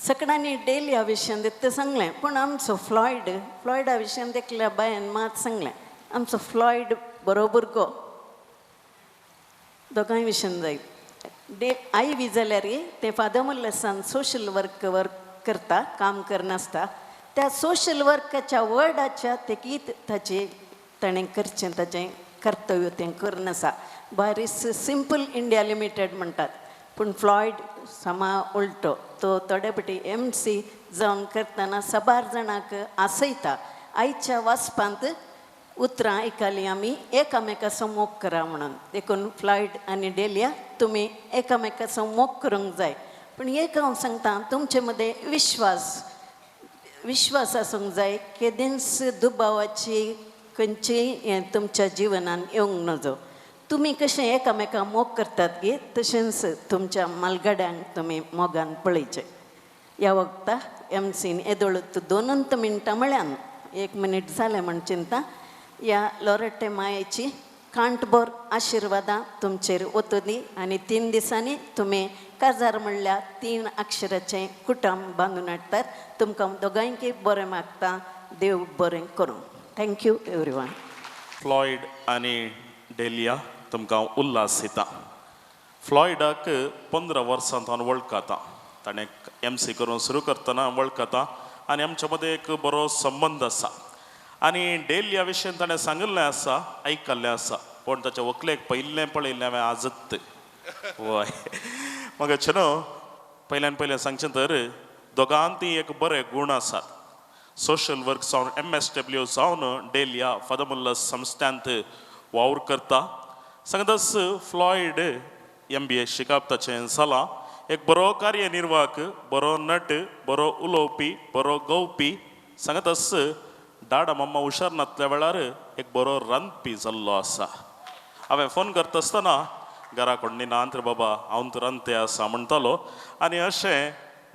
सगळ्यांनी डेलिया विशयान तें सांगलें पूण आमचो फ्लॉयड फ्लॉयडा विशयान एकल्या बायन मात सांगलें आमचो फ्लॉयड बरो भुरगो दोगांय विशयान जाय. डे I V जाल्यार तें फादर मुल्लसान सोशल वर्क वर्क करता काम करनासता त्या सोशल वर्काच्या वर्डाच्या तेगीत ताचें ताणें करचें ताचें कर्तव्य तें करून आसा. बारीस सिंपल इंडिया लिमिटेड म्हणटात पूण फ्लॉयड समा उलटो तो थोडे फावटी एम सी जावन करतना साबार जाणांक आसयता. आयच्या वाचपांत उतरां आयकलीं आमी एकामेकाचो मोग करा म्हणून देखून फ्लॉयड आनी डेलिया तुमी एकामेकाचो मोग करूंक जाय. पूण एक हांव सांगता तुमचे मदें विश्वास विश्वास आसूंक जाय केदींच दुबावाची खंयचीय हें तुमच्या जिवनान येवंक नजो. तुमी कशें एकामेकां मोग करतात गे तशेंच तुमच्या मालगाड्यांक तुमी मोगान पळयचें. ह्या वखता एम सीन येदोळ दोनूच मिनटां म्हळ्यान एक मिनीट जालें म्हण चिंता. ह्या लोरट्टे मायेची कांटभर आशिर्वादां तुमचेर वतली आनी 3 दिसांनी तुमी काजार म्हणल्यार 3 अक्षराचें कुटुंब बांदून हाडटात. तुमकां दोगांयकय बरें मागता देव बरें करूं. Thank you everyone. Floyd आनी डेलिया तुमकां उल्हास दिता. फ्लॉयडाक 15 वर्सां हांव वळखता ताणें एम सी करून सुरू करतना वळखता आनी आमच्या मदें एक बरो संबंद आसा. आनी डेलिया विशयन ताणें सांगिल्लें आसा आयकल्लें आसा पूण ताच्या व्हंकलेक पयिल्लें पळयल्लें हांवें आजत. वय म्हाका चेनो पयल्यान पयलें सांगचें तर दोगांती एक बरे गूण आसात. सोशल वर्क जावन MSW जावन डेलिया फादर संस्थांत वावर करता. सांगतास फ्लॉयड MBA शिकप ताचें जालां. एक बरो कार्यनिर्वाहक, बरो नट, बरो उलोवपी, बरो गोवपी. सांगतास डाडा मम्मा हुशार नातल्या वेळार एक बरो रांदपी जाल्लो आसा. हांवें फोन करता आसतना घरा कोण नात रे बाबा, हांव तर रांदते आसा म्हणटालो. आनी अशें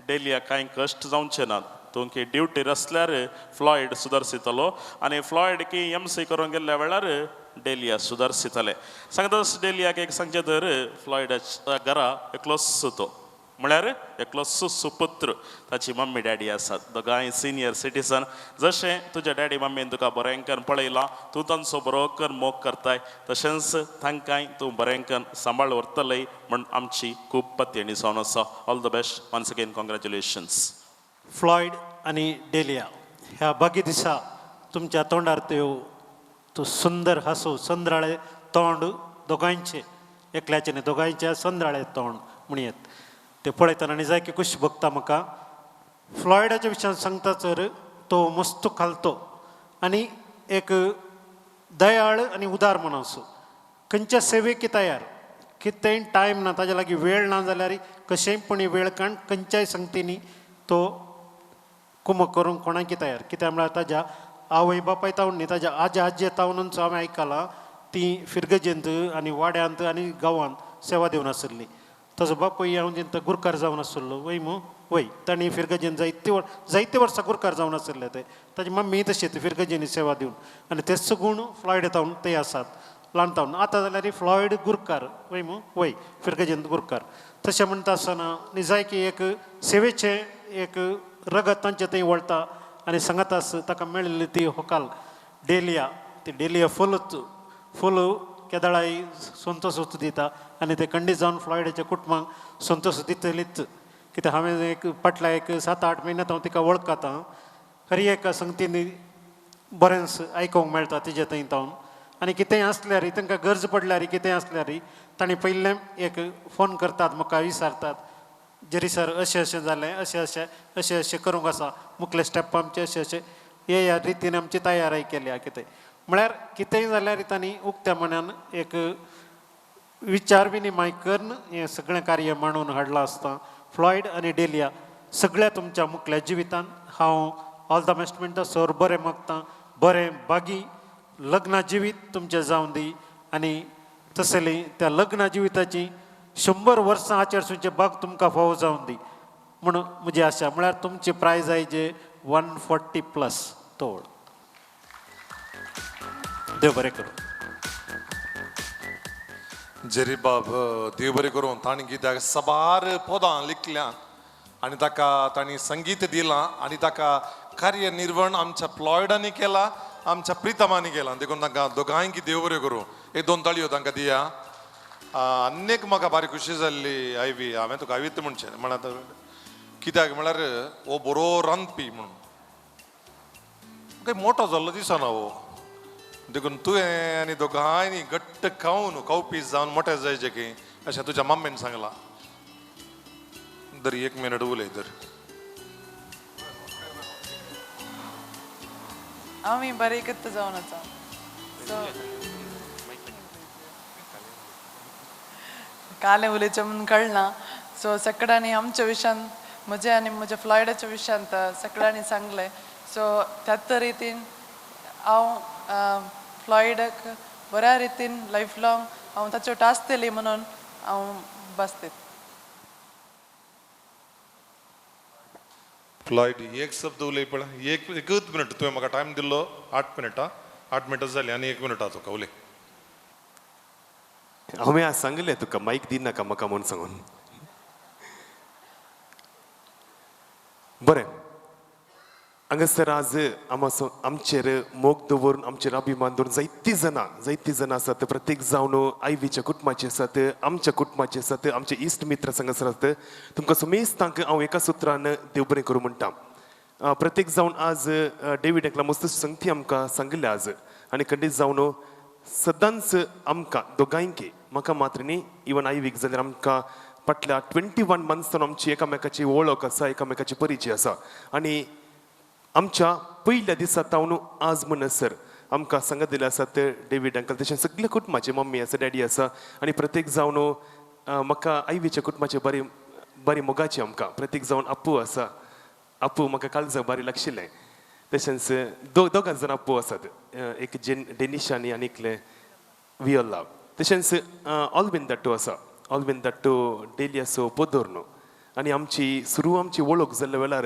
डेलिया कांय कश्ट जावचे नात. तूं की ड्युटीर आसल्यार फ्लॉयड सुदारसितलो आनी फ्लॉयड की MC करूंक गेल्ल्या वेळार डेलिया सुदारसितले. सांगतास डेलियाक एक सांगचें तर फ्लॉयडाच्या घरा एकलोच तो, म्हळ्यार एकलोच सुपुत्र. ताची मम्मी डॅडी आसात, दोगांय सिनियर सिटीजन. जशें तुज्या डॅडी मम्मीन तुका बरें करून पळयलां, तूं तांचो बरो करून मोग करताय, तशेंच तांकांय तूं बरें करून सांबाळ व्हरतलय म्हण आमची खूब पत्तेणी जावन आसा. All the best, once again congratulations. Floyd आनी डेलिया, ह्या बागी दिसा तुमच्या तोंडार त्यो तो सुंदर हांसो, संद्राळे तोंड दोगांयचे, एकल्याचे न्ही दोगांयचे संद्राळे तोंड म्हणयेत. ते पळयतना आनी जायकी खुश भोगता म्हाका. फ्लॉयडाच्या विशयान सांगता तर तो मस्त खालतो आनी एक दयाळ आनी उदार मनासो. खंयच्या सेवेकी तयार, कितेंय टायम ना ताज्या लागीं, वेळ ना जाल्यार कशेंय पण वेळ काण खंयच्याय संगतींनी तो कुमक करूंक कोणाकी तयार. कित्याक म्हळ्यार ताज्या आवय बापाय तावन न्ही, ताज्या आजी आजये तावनूच हांवें आयकलां ती फिरगजेंत आनी वाड्यांत आनी गांवांत सेवा दिवन आसली. ताजो बापूय हांव जेन्ना गुरकार जावन आसलो वय मू वय, तांणी फिरगजेन जायते वर्सां गुरकार जावन आसले ते. ताजी मम्मी तशीच फिरगजेनी सेवा दिवन आनी तेच गूण फ्लॉयड तावन ते आसात ल्हान तावन. आतां जाल्यार फ्लॉयड गुरकार वय मू वय, फिरगजेन गुरकार. तशें म्हणटा आसतना निजायकी एक सेवेचें एक रगत तांचे थंय वळटा आनी सांगत आस ताका मेळिल्ली ती होकाल डेलिया, ती डेलिया फुलूच फूल केदळाय संतोश दिता आनी ते खंडीत जावन फ्लॉयडाच्या कुटुंबाक संतोश दितलीच. कित्याक हांवें एक फाटल्या एक 7-8 म्हयन्यांत हांव तिका वळखता. हर एका संगतींनी बरेंच आयकूंक मेळटा तिजे थंय तावन. आनी कितेंय आसल्यार तांकां गरज पडल्यार कितेंय आसल्यार तांणी पयलें एक फोन करतात, म्हाका विचारतात, जेरी सर अशें अशें जालें, अशें अशें अशें अशें करूंक आसा, मुखले स्टेप आमचे अशें अशें हे ह्या रितीन आमची तयारी केल्या. कितें म्हळ्यार कितेंय जाल्यार तांणी उक्त्या मनान एक विचार विनिमय करून हें सगळें कार्य मांडून हाडलां आसता. फ्लॉयड आनी डेलिया, सगळ्या तुमच्या मुखल्या जिवितान हांव ऑल the best म्हणटा. सर बरें मागता, बरें बागी लग्ना जिवीत तुमचें जावं दी आनी तसली त्या लग्ना जिविताची 100 वर्सां आचरसूचे बाग तुमकां फावो जावं दी म्हूण म्हजी आशा. म्हळ्यार तुमची प्रायज आयजे 140+ तोड. देव बरें करूं. जेरी बाब देव बरें करूं. तांणी कित्याक साबार पदां लिखल्यात आनी ताका तांणी संगीत दिलां आनी ताका कार्यनिर्वण आमच्या फ्लॉयडांनी केला, आमच्या प्रितमांनी केला. देखून तांकां दोगांयकी देव बरें करूं. एक 2 ताळयो तांकां दिया. आनीक म्हाका बारी खुशी जाल्ली आयवी, हांवें तुका आयवीत म्हणचें म्हणत कित्याक म्हळ्यार हो बरो रांदपी म्हणून काय मोठो जाल्लो दिसना हो. देखून तुवें आनी दोगांयनी घट्ट खावन खावपी जावन मोठे जायचे की अशें तुज्या मम्मीन सांगलां. दर 1 मिनट उलय तर. आमी बरें करता जावन आसा. सो कालें उलयचें म्हणून कळना. सो सगळ्यांनी आमच्या विशयान म्हज्या आनी म्हज्या फ्लॉयडाच्या विशयांत सगळ्यांनी सांगलें. सो त्याच रितीन हांव फ्लॉयडाक बऱ्या रितीन लायफ लॉंग हांव ताच्यो आसतली म्हणून हांव बसते. फ्लॉयड एक शब्द उलय पळय, एकच मिनट तुवें म्हाका टायम दिल्लो 8 मिनटां, 8 मिनटां जालीं आनी 1 मिनट तुका उलय. हांवें आज सांगलें तुका मायक दिनाका म्हाका म्हूण सांगून. बरें, हांगासर आज आमचेर मोग दवरून आमचेर अभिमान दवरून जायतीं जाणां आसात. प्रत्येक जावन आयवीच्या कुटुंबाचे आसात, आमच्या कुटुंबाचे आसात, आमचे इश्ट मित्र हांगासर आसात. तुमकां सुमेस्तांक हांव एका सुत्रान देव बरें करूं म्हणटा. प्रत्येक जावन आज डेवीड एकला मस्त संगती आमकां सांगिल्लें आज आनी खंडीत जावन सदांच आमकां दोगांयकी, म्हाका मात्र न्ही इवन आयवीक जाल्यार आमकां फाटल्या 21 मंथ्स आमची एकामेकाची वळख आसा, एकामेकाची परिचय आसा आनी आमच्या पयल्या दिसा तावन आज म्हणसर आमकां सांगत दिले आसात डेवीड अंकल, तशें सगल्या कुटुंबाचे मम्मी आसा, डॅडी आसा आनी प्रत्येक जावन म्हाका आयवीच्या कुटुंबाचे बरी बरी मोगाची आमकां प्रत्येक जावन अप्पू आसा. अप्पू म्हाका काळजाक बारी लागशिल्लें. तशेंच दोगां जाण अप्पू आसात, एक जेन डेनिश आनी एकलें वियोला. तशेंच ऑलवीन दाट्टू आसा, ऑलवीन दाट्टू डेलियाचो पोदोर न्हू आनी आमची सुरू आमची वळख जाल्ल्या वेळार,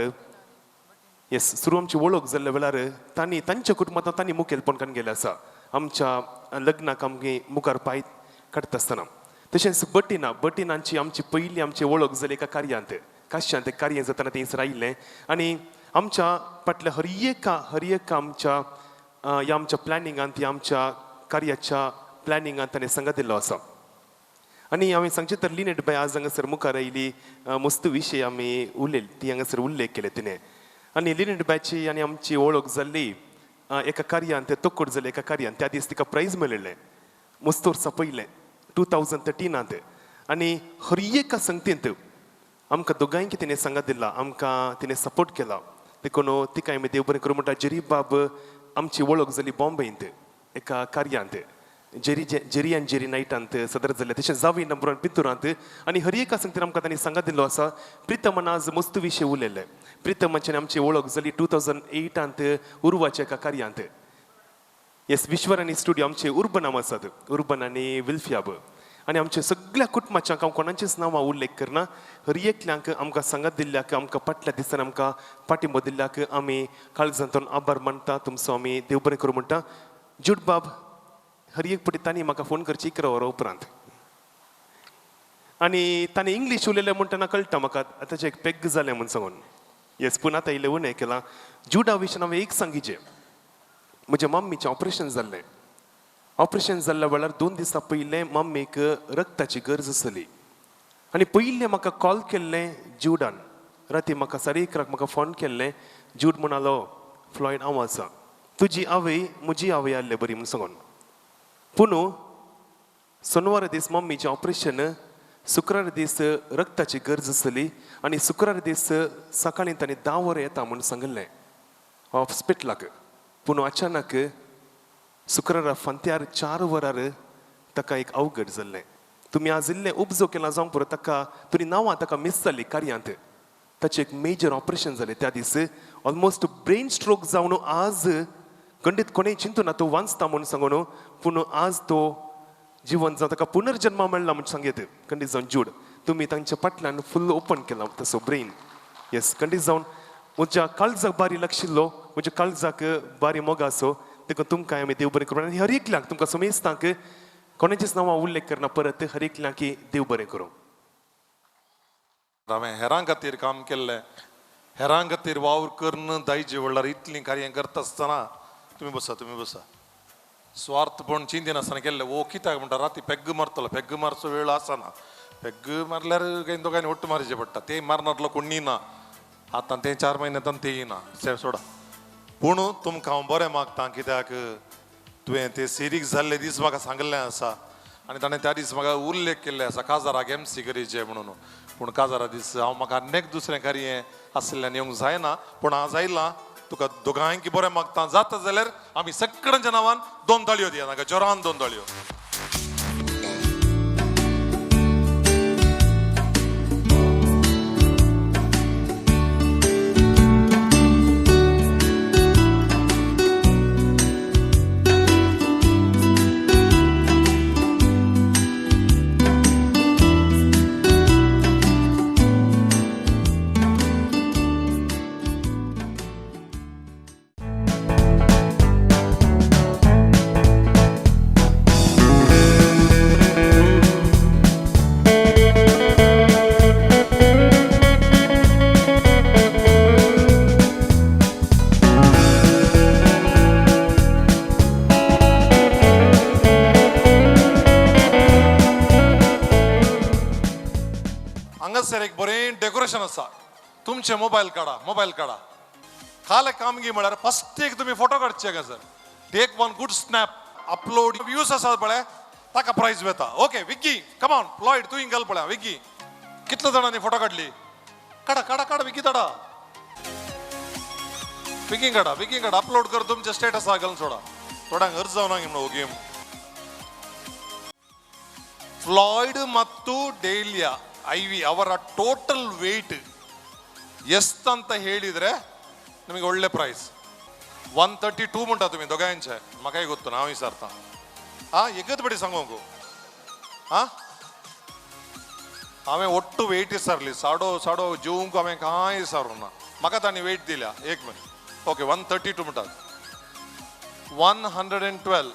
येस सुरू आमची वळख जाल्ल्या वेळार तांणी तांच्या कुटुंबांत तांणी मुखेलपण करून गेलें आसा आमच्या लग्नाक आमगे मुखार पांय काडटा आसतना. तशेंच बटीना, बटिनांची आमची पयली आमची वळख जाली एका कार्यांत, काश्यांत कार्य जातना थंयसर आयिल्लें आनी आमच्या फाटल्या हर एका आमच्या ह्या आमच्या प्लॅनिंगांत, ह्या आमच्या कार्याच्या प्लॅनिंगांत ताणें सांगत दिल्लो आसा. आनी हांवें सांगचें तर लिनेट बाय आज हांगासर मुखार आयली, मस्त विशय आमी उलयले, ती हांगासर उल्लेख केले तिणें. आनी लिनेट बायची आनी आमची वळख जाल्ली एका कार्यांत, तोकोट जाली एका कार्यांत. त्या दीस तिका प्रायज मेळिल्लें मस्त वर्सां पयलें 2013. आनी हर एका संगतींत आमकां दोगांयकी तिणें सांगत दिला, आमकां तिणें सपोर्ट केला. देखून तिका आमी देव बरें करूं म्हणटा. जेरी बाब आमची वळख जाली बॉम्बेंत एका कार्यांत, जेरी जेरी आनी जेरी नायटांत सदर जाल्ले. तशें जावी नंबरान पिंतुरांत आनी हर एका संगतीन आमकां तांणी सांगत दिल्लो आसा. प्रितमान आज मस्त विशय उलयले. प्रितमाची आमची वळख जाली 2008 उर्वाच्या एका कार्यांत. येस, विश्वर आनी स्टुडियो आमचे उर्बन आसात, उर्बन आनी विल्फियाब आनी आमच्या सगळ्या कुटुंबाच्या हांव कोणाचीच नांवां उल्लेख करना. हर एकल्यांक आमकां सांगत दिल्ल्याक, आमकां फाटल्या दिसान आमकां पाठिंबो दिल्ल्याक आमी काळजांतून आभार मानता. तुमचो आमी देव बरें करूं म्हणटा. जूड बाब हर एक पटी तांणी म्हाका फोन करची 11 वरां उपरांत आनी तांणी इंग्लीश उलयलें म्हणटना कळटा म्हाका ताचें एक पेग जालें म्हूण सांगून. येस, पूण आतां इल्लें उणें केलां. जुडा विशीं हांवें एक सांगिचें, म्हज्या मम्मीचें ऑपरेशन जाल्लें. ऑपरेशन जाल्ल्या वेळार 2 दिसां पयलें मम्मीक रक्ताची गरज आसली आनी पयलें म्हाका कॉल केल्लें जुडान. राती म्हाका 11:30 म्हाका फोन केल्लें. जूड म्हणालो, फ्लॉयड हांव आसा, तुजी आवय म्हजी आवय आसले बरी म्हूण सांगून. पूण सोनवार दीस मम्मीचें ऑपरेशन, शुक्रार दीस रक्ताची गरज आसली आनी शुक्रार दीस सकाळीं तांणी 10 वरां येता म्हूण सांगिल्लें हॉस्पिटलाक. पूण अचानक शुक्रारा फांत्यार 4 वरार ताका एक अवघड जाल्लें. तुमी आज इल्लें उपजो केला जावंक पुरो, ताका तुमी नांवां ताका मीस जाली कार्यांत. ताचें एक मेजर ऑपरेशन जालें त्या दीस, ऑलमोस्ट ब्रेन स्ट्रोक जावन आज खंडीत कोणें चिंतूना तो वांचता म्हूण सांगून. पूण आज तो जिवन जावन ताका पुनर्जन्मा मेळ्ळा म्हूण सांगयत. खंडीत जावन जूड तुमी तांच्या फाटल्यान फुल्ल ओपन केला तसो ब्रेन. येस, खंडीत जावन म्हज्या काळजाक बारी लागशिल्लो, म्हज्या काळजाक बारी मोग आसो. देखून तुमकां आमी देव बरें करूं आनी हर एकल्याक तुमकां समेस्तांक कोणाचीच नांवां उल्लेख करना परत हर एकल्याक देव बरें करूं. हांवें हेरां खातीर काम केल्लें, हेरां खातीर वावर करून दायजे म्हणल्यार इतलीं कार्यां करता आसतना तुमी बसा, तुमी बसा, स्वार्थपण चिंतिनासतना केल्लें. वो कित्याक म्हणटा राती पेग्ग मारतलो, पेग्ग मारचो वेळ आसना, पेग्ग मारल्यार कांय दोगांनी ಒಟ್ಟು मारचें पडटा, तें मारनातलो कोण ना आतां, तें 4 म्हयन्यांत तें ना सोडा. पूण तुमकां हांव बरें मागता कित्याक तुवें ते सिरीक जाल्ले दीस म्हाका सांगिल्लें आसा आनी ताणें त्या दीस म्हाका उल्लेख केल्ले आसा काजाराक एमसी करीचे म्हणून. पूण काजारा दीस हांव म्हाका आनीक दुसरें कार्य आशिल्ल्यान येवंक जायना, पूण आज आयलां तुका दोगांयकी बरें मागता. जाता जाल्यार आमी सगळ्यांच्या नांवान 2 ताळयो दिया नाका, जोरान 2 ताळयो. हांगासर एक बरें डेकोरेशन आसा. तुमचे मोबायल काडा, मोबायल काडा. खाले कामगी म्हळ्यार फस्ट एक तुमी फोटो काडचे हांगासर. Take one good snap, upload, views आसात पळय ताका प्रायज वता. ओके विकी, कमॉन फ्लॉयड, तूं घाल पळय विकी. कितले जाणांनी फोटो काडली? काडा काडा काडा बेगीन काडा, बेगीन काडा, बेगीन काडा, अपलोड कर तुमच्या स्टेटसा घालून सोडा. थोड्यांक अर्ज जावना म्हणून हो गेम. ಫ್ಲಾಯ್ಡ್ ಮತ್ತು ಡೇಲಿಯಾ ಐವಿ ಅವರ ಟೋಟಲ್ ವೇಟ್ ಎಷ್ಟಂತ ಹೇಳಿದರೆ ನಿಮಗೆ ಒಳ್ಳೆ ಪ್ರೈಸ್. 132 म्हणटा तुमी दोगांयचे, म्हाकाय ಗೊತ್ತು ना, हांव विचारता. आं एकच पटी सांगूंक आं हांवें ಒಟ್ಟು ವೇಟ್ विचारली, साडो साडो जेवंक हांवें कांय विचारूंक ना, म्हाका तांणी वेट दिल्या. एक मिनट, ओके 132 म्हणटात, 112.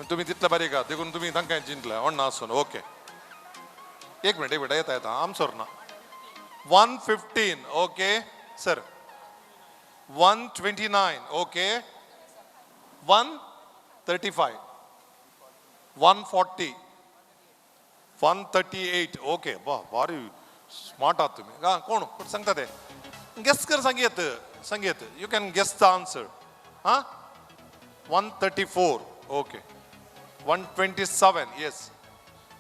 तुमी तितले बारीक आहात देखून तुमी तांकां जिंकले व्हडना आसून. ओके एक मिनट, एक मिनट, येता येता आमसोर ना. 115 okay sir, 129 okay, 135, 140, 138 okay. वा भारी स्मार्ट आहात तुमी. आं कोण कोण सांगता ते गेस कर, सांगयत सांगयत, you can guess the answer. आं 134 okay, 127 yes,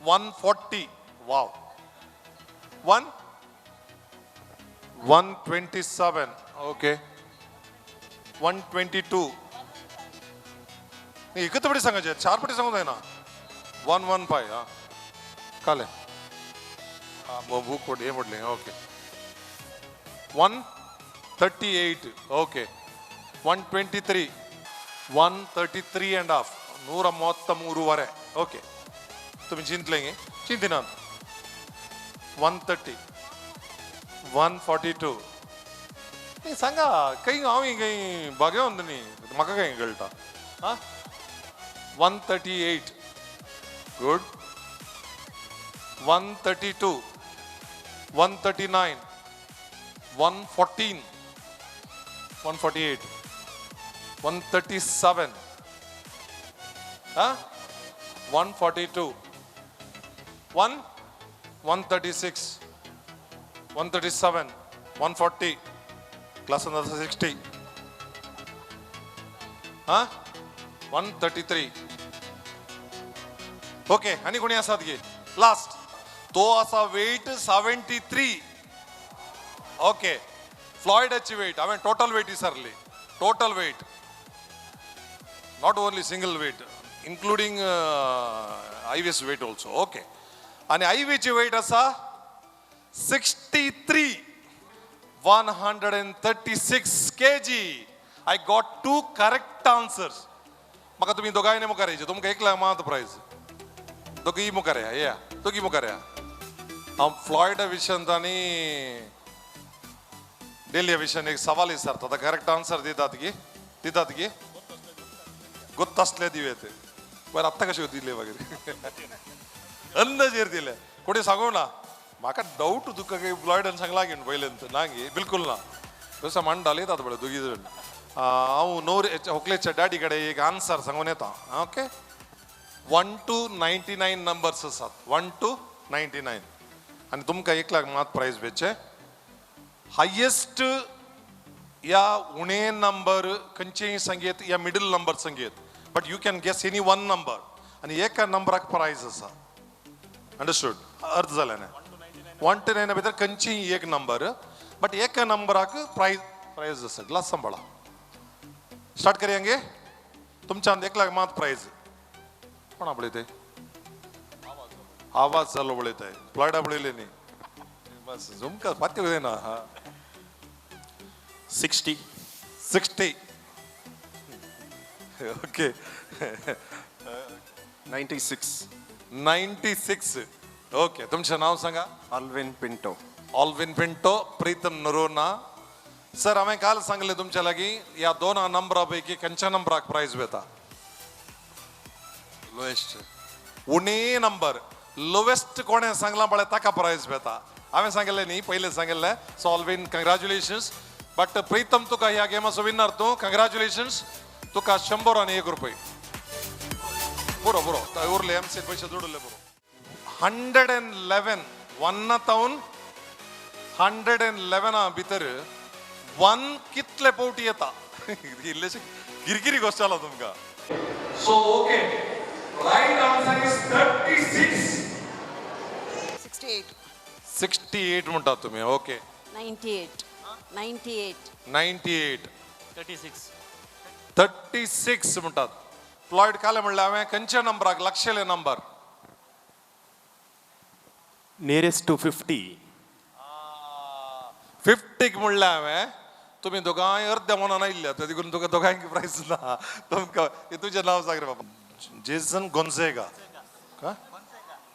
140 wow, 127 okay, 122. एकच पटी सांगायचे, चार पटी सांगू जायना. 115 हां काले हां बूक हे म्हटलें. Okay 138 okay, 123, 133.5, 133.5. ओके तुमी चिंतले गे? चिंतिनात. 130, 142. न्ही सांगा खंय हांव खंय भागेवन न्ही, म्हाका खंय कळटा. आं 138 गुड, 132, 139, 114, 148, 137, हां 142, 136, 137, 140, क्लास 60, हां 133. ओके आनी कोणी आसात गे? लास्ट तो आसा वेट 73. ओके फ्लॉयडाची वेट हांवें टोटल वेट विचारली, total weight, not only single weight, including Ivy's weight also. Okay आनी आयवीची वेट आसा 63, 136 kg. I got 2 correct answers. म्हाका तुमी दोगांयनी मुखार येयचे, तुमकां एकल्या मात प्रायज. दोगीय मुखार या, येया दोगी मुखार या. हांव फ्लॉयडा विशयांत आनी डेलिया विशयान एक सवाल विचारता, आतां करेक्ट आन्सर दितात की दितात की गोत्तासले दिवे ते बरं आत्तां कशें दिले मागीर अंदाजेर दिले कोणी सांगू ना म्हाका डावट तुका फ्लॉयडान सांगला की पयल्यान ना गे बिलकुल ना तसं मांडाले येतात पळय दोगी जाण. हांव नवर होकलेच्या डॅडी कडेन एक आन्सर सांगून येता. ओके 1 to 99 नंबर्स आसात, 1 to 99 आनी तुमकां 1 लाख मात प्रायज वेचे. हायेस्ट या उणे नंबर खंयचेय सांगयत या मिडल नंबर सांगयत, but you can guess any one number आनी एका नंबराक प्रायज आसा. अंडरस्टूड? अर्थ जालें न्ही? 1 to 9 भितर खंयचीय एक नंबर, बट एका नंबराक प्रायज प्रायज आसा. ग्लास सांबाळा. स्टार्ट करया गे? तुमच्यान 1 लाख मात प्रायज. कोणा पळयते आवाज जालो पळयताय, फ्लॉयडा पळयले न्ही, बस झुमका फात्यो ना. 60 60 ओके, 96 96 ओके. तुमचें नांव सांगा? Alvin Pinto. Alvin Pinto, Pritam Noronha. Sir हांवें काल सांगलें तुमच्या लागीं ह्या दोन नंबरा पैकी खंयच्या नंबराक प्रायज वेता? लोएस्ट, उणे नंबर, लोवेस्ट कोणें सांगलां पळय ताका प्रायज वेता. हांवें सांगिल्लें न्ही, पयलें सांगिल्लें. So Alvin congratulations. But Pritam तुका ह्या गेमाचो विनर तूं, कंग्रॅच्युलेशन्स. तुका 101 रुपये. पुरो पुरो उरले एमसी पयशे जोडले पुरो. 111 1 भितर 1 कितले पावटी येता? इल्लेशे किरकिरी गोश्ट जाला तुमकां. So okay, right answer is 36. 68. 68 म्हणटा तुमी. ओके. 98 98. 98. 36. 36 म्हणटात. फ्लॉयड काले म्हणल्यार हांवें खंयच्या नंबराक लागशेले नंबर? Nearest to 50. 50 म्हणल्यार हांवें तुमी दोगांय अर्द्या मनान आयिल्ल्या, देखून तुका दोगांयक प्रायज ना. तुमकां तुजें नांव सांग रे बाबा. जेसन गोन्सेगा.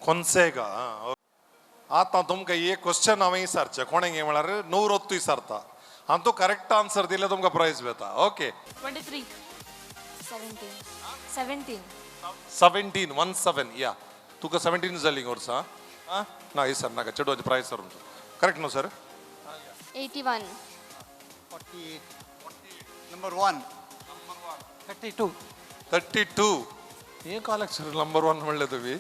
कोन्सेगा. आतां तुमकां एक क्वेश्चन हांवें विचारचें, कोणें म्हळ्यार नवरोत्तू विचारता, हांव तो करेक्ट आन्सर दिल्यार तुमकां प्रायज वेता. ओके. 23. 17. 17. 17 17. या तुका 17 जाली वर्सां. ना सर नाका चेडवाचें प्रायज सर तुमचो करेक्ट न्हू सर? 81. 48. नंबर 1. 32. 32. हे कॉलेज सर नंबर 1 म्हणले तुमी.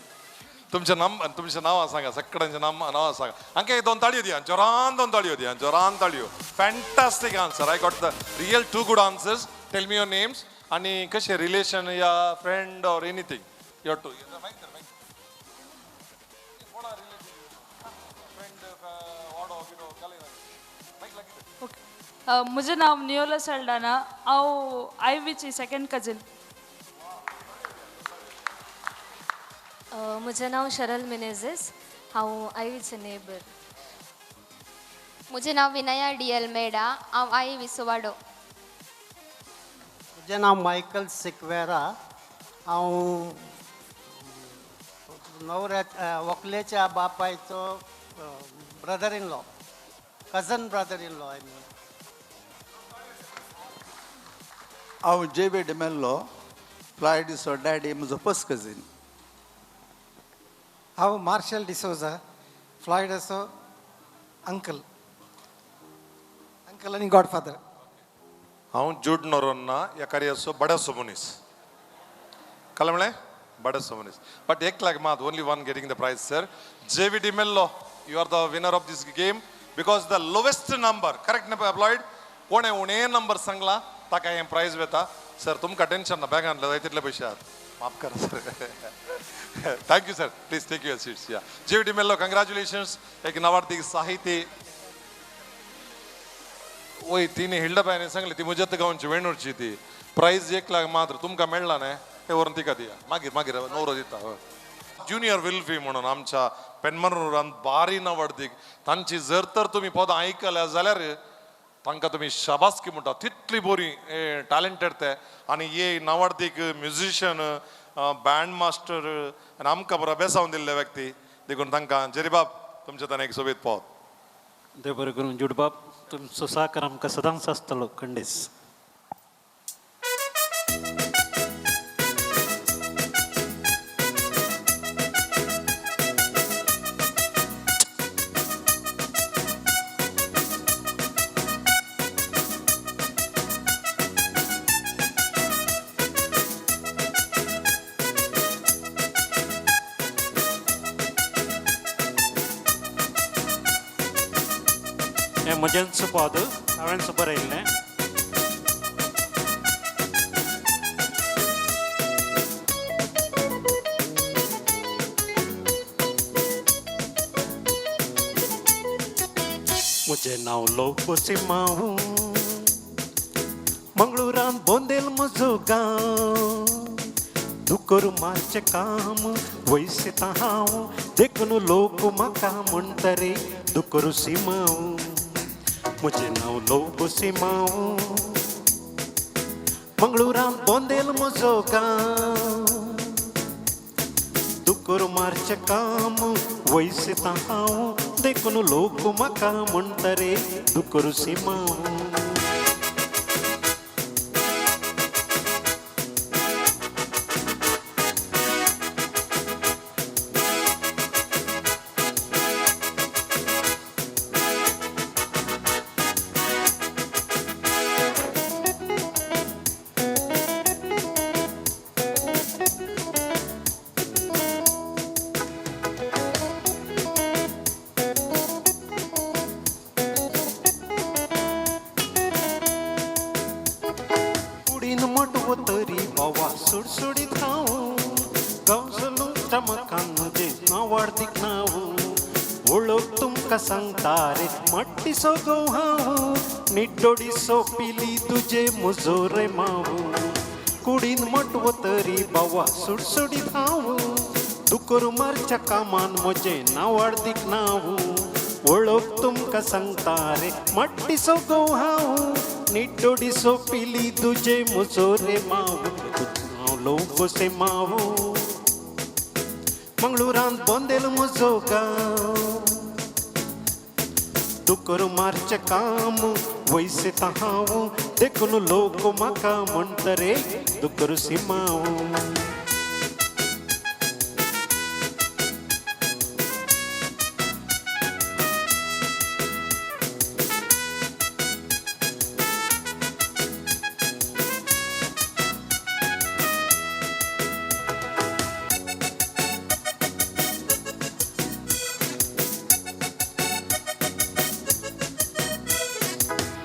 तुमचें नाम, तुमचें नांव सांगा, सगळ्यांचें नांव सांगा. हांकां एक दोन ताळयो दिया, जोरान दोन ताळयो दिया, जोरान ताळयो. Fantastic answer. I got the real 2 good answers. Tell me your names आनी कशें रिलेशन या friend or anything your 2. म्हजें नांव नियोला सल्डाना. हांव आयवीची सेकंड कजीन. म्हजें नांव शरल मिनेझीस. हांव आयवीचे नेबर. म्हजें नांव विनया डी अल्मेडा. हांव आई विसवाडो. म्हजें नांव मायकल सिक्वेरा. हांव नवऱ्या व्हंकलेच्या बापायचो brother in law, cousin brother in law. I mean हांव जे बी डिमेल्लो, फ्लॉयडचो डॅडी म्हजो फर्स्ट कजीन. हांव मार्शल डिसोजा, फ्लॉयडाचो अंकल, अंकल आनी गॉडफादर. हांव जूड नोरोन्ना, ह्या कार्याचो बडसो मनीस. कळ्ळें म्हणलें? बडसो मनीस. बट एक लाख मात only one getting the prize sir. J V D'Mello, you are the winner of this game because the lowest number correct न्ही फ्लॉयड? कोणें उणें नंबर सांगला ताका हें प्रायज वेता. सर तुमकां टेंशन ना, बॅगान जाय तितले पयशे आहात. माफ करा sir. Thank you sir, please take your seats. या जे व्ही डिमेल्लो, कंग्रॅच्युलेशन्स. एक नवार्थिक साहिती वय तिने हिल्डाबायने सांगले ती म्हज्यात गांवची वेणूरची. ती प्रायज 1 लाख मात्र तुमकां मेळ्ळा न्ही, ते व्हरून तिका दिया. मागीर मागीर नवरो दिता. हय ज्युनियर विल्फी म्हणून आमच्या पेनमरूरान बारी नवडदीक तांची जर तर तुमी पदां आयकल्या जाल्यार तांकां तुमी शाबासकी म्हणटा, तितली बरी टॅलेंटेड ते. आनी हे नवडदीक म्युजिशियन, बँड मास्टर आनी आमकां बरो बेसावन दिल्ले व्यक्ती, देखून तांकां जेरीबाब तुमच्या ताणें एक सोबीत पावत. देव बरें करूं जुडबाब, तुमचो साकर आमकां सदांच आसतलो खंडीस. म्हजेंच पद हांवेंच बरयल्लें. म्हजें नांव लोबो सिमांव, मंगळुरान बोंदेल म्हजो गांव. दुकर मारचें काम वयसता हांव, देखून लोक म्हाका म्हणटा रे दुकर सिमांव. म्हजें नांव लोबो सिमांव, मंगळुरान बोंदेल म्हजो गांव. दुकर मारचें काम वयसता हांव, देखून लोक म्हाका म्हणटा रे दुकर सिमांव. तरी बाबा सुडसुडीत हांव, गांवचो चमकान म्हजें नांवाडदीक नांव. वळख तुमकां तुमकां सांगता रे मट्टीसो गो हांव निड्डोडी सोपिली तुजे म्हजो रे माव कुडीन मटवो तरी बावा सुडसुडीत हांव दुकर मारच्या कामान म्हजें नांवाडदीक नांव वळख तुमकां सांगता रे मट्टीसो गो हांव निड्डोडी सोपिली तुजे म्हजो रे माव हांव लोक से माव मंगळूरांत बोंदेल म्हजो गांव दुकर मारचें काम वयसेता हांव देखून लोक म्हाका म्हणटा रे दुकर सिमांव.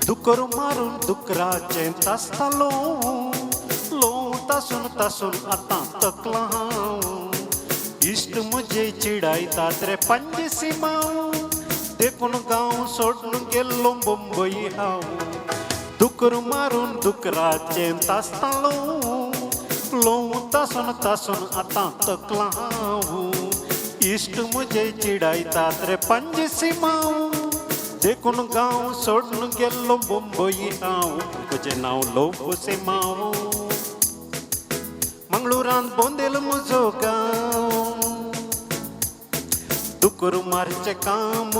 दुकर मारून दुकराचें तासता लोव लोव तासून तासून आतां तकलां हांव इश्ट म्हजे चिडायतात रे पंजे सिमांव देखून गांव सोडून गेल्लो मुंबय हांव दुकर मारून दुकराचें तासता लोव लोव तासून तासून आतां तकलां हांव इश्ट म्हजे चिडायतात रे पंजे सिमांव देखून गांव सोडून गेल्लो मुंबय हांव म्हजें नांव लोबो सिमांव मंगळूरांत बोंदेल म्हजो गांव दुकर मारचें काम